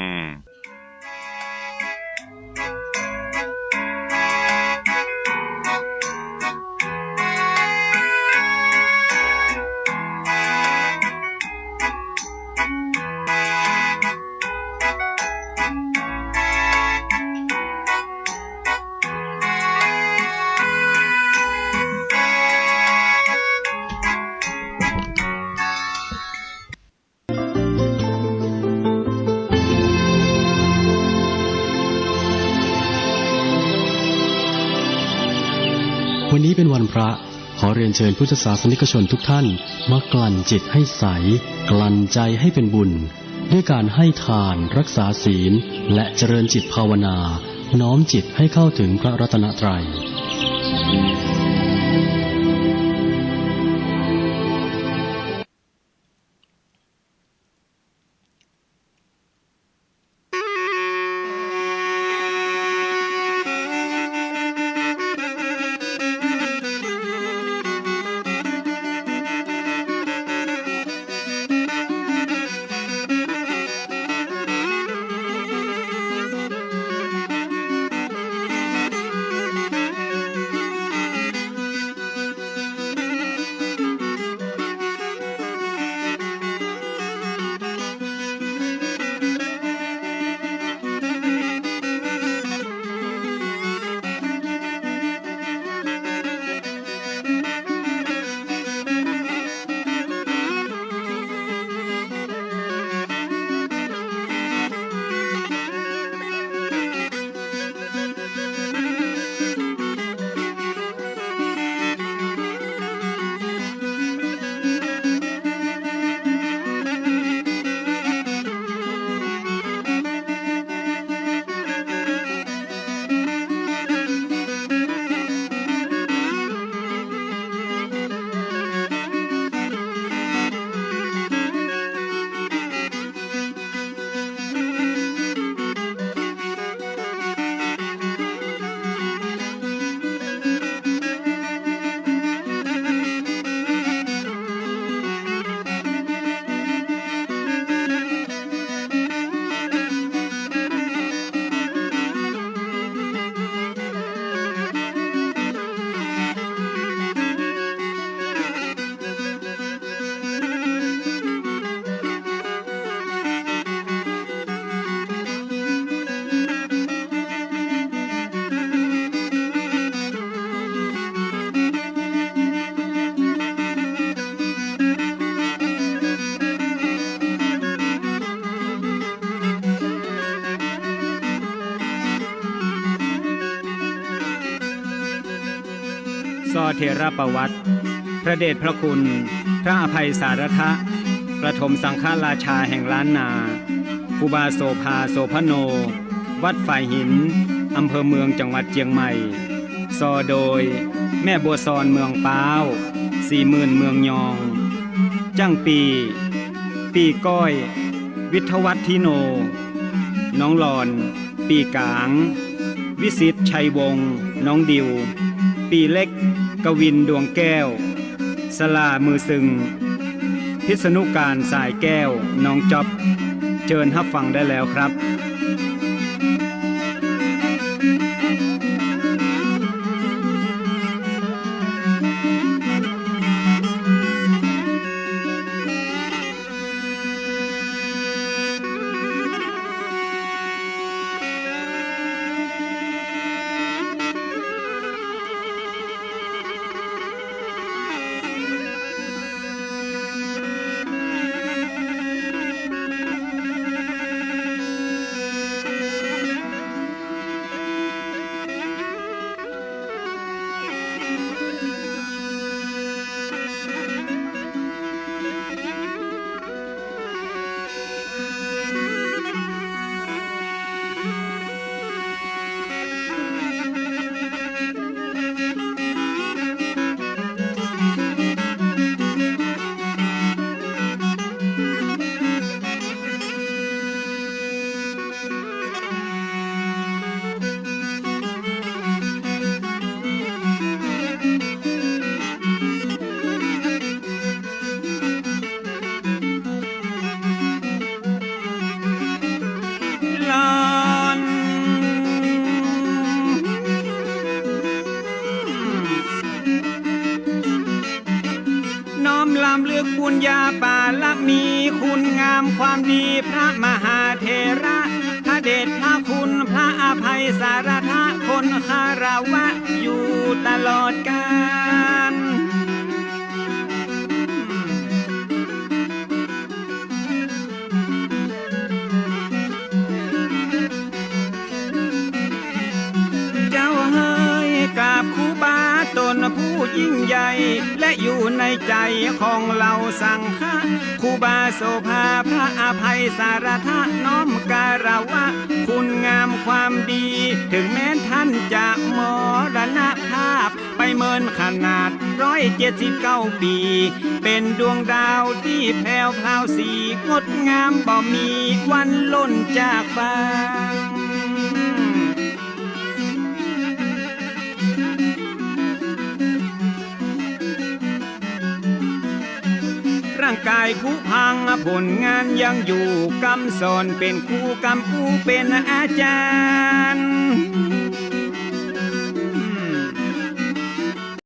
วันนี้เป็นวันพระ ขอเรียนเชิญพุทธศาสนิกชนทุกท่าน มากลั่นจิตให้ใส กลั่นใจให้เป็นบุญ ด้วยการให้ทาน รักษาศีล และเจริญจิตภาวนา น้อมจิตให้เข้าถึงพระรัตนตรัย ซอเถรประวัติ พระเดชพระคุณ พระอภัยสารัตถะ ประถมสังฆราชาแห่งล้านนา ครูบาโสภา โสภโณ วัดฝายหิน อำเภอเมือง จังหวัดเจียงใหม่ ซอโดย แม่บัวซอน เมืองป๊าว ศรีหมื่น เมืองยอง จ้างปี้ ปี้ก้อย วิทยวัฒน์ ทิโน น้องหลอน ปี้ก๋าง วิสิทธิ์ ชัยวงศ์ น้องดิว ปี้เล็ก กวิน ดวงแก้ว สลา มือตึง พิษณุการ สายแก้ว น้องจ๊อบ เจิญฮับฟังได้แล้วครับ ลึกบุญญาบารมี คุณงามความดีพระมหาเถระ พระเดชพระคุณพระอภัยสารถะ คนคารวะอยู่ตลอดกาล เจ้าเอ๋ย กราบครูบาต๋นผู้ยิ่งใหญ่ และอยู่ในใจ๋ของเหล่าสังฆะ ครูบาโสภาพระอภัยสารถะ น้อมคารวะคุณงามความดี ถึงแม้ท่านจะมรณภาพ ไปเมินขนาดร้อยเจ็ดสิบเก้าปี๋ เป๋นดวงดาวตี้แผวพราวสีงดงาม บ่มีวันล่นจากฟ้า ร่างก๋ายผุพัง ผลงานยังอยู่ กำสอนเป๋นครู กำอู้เป๋นอาจ๋ารย์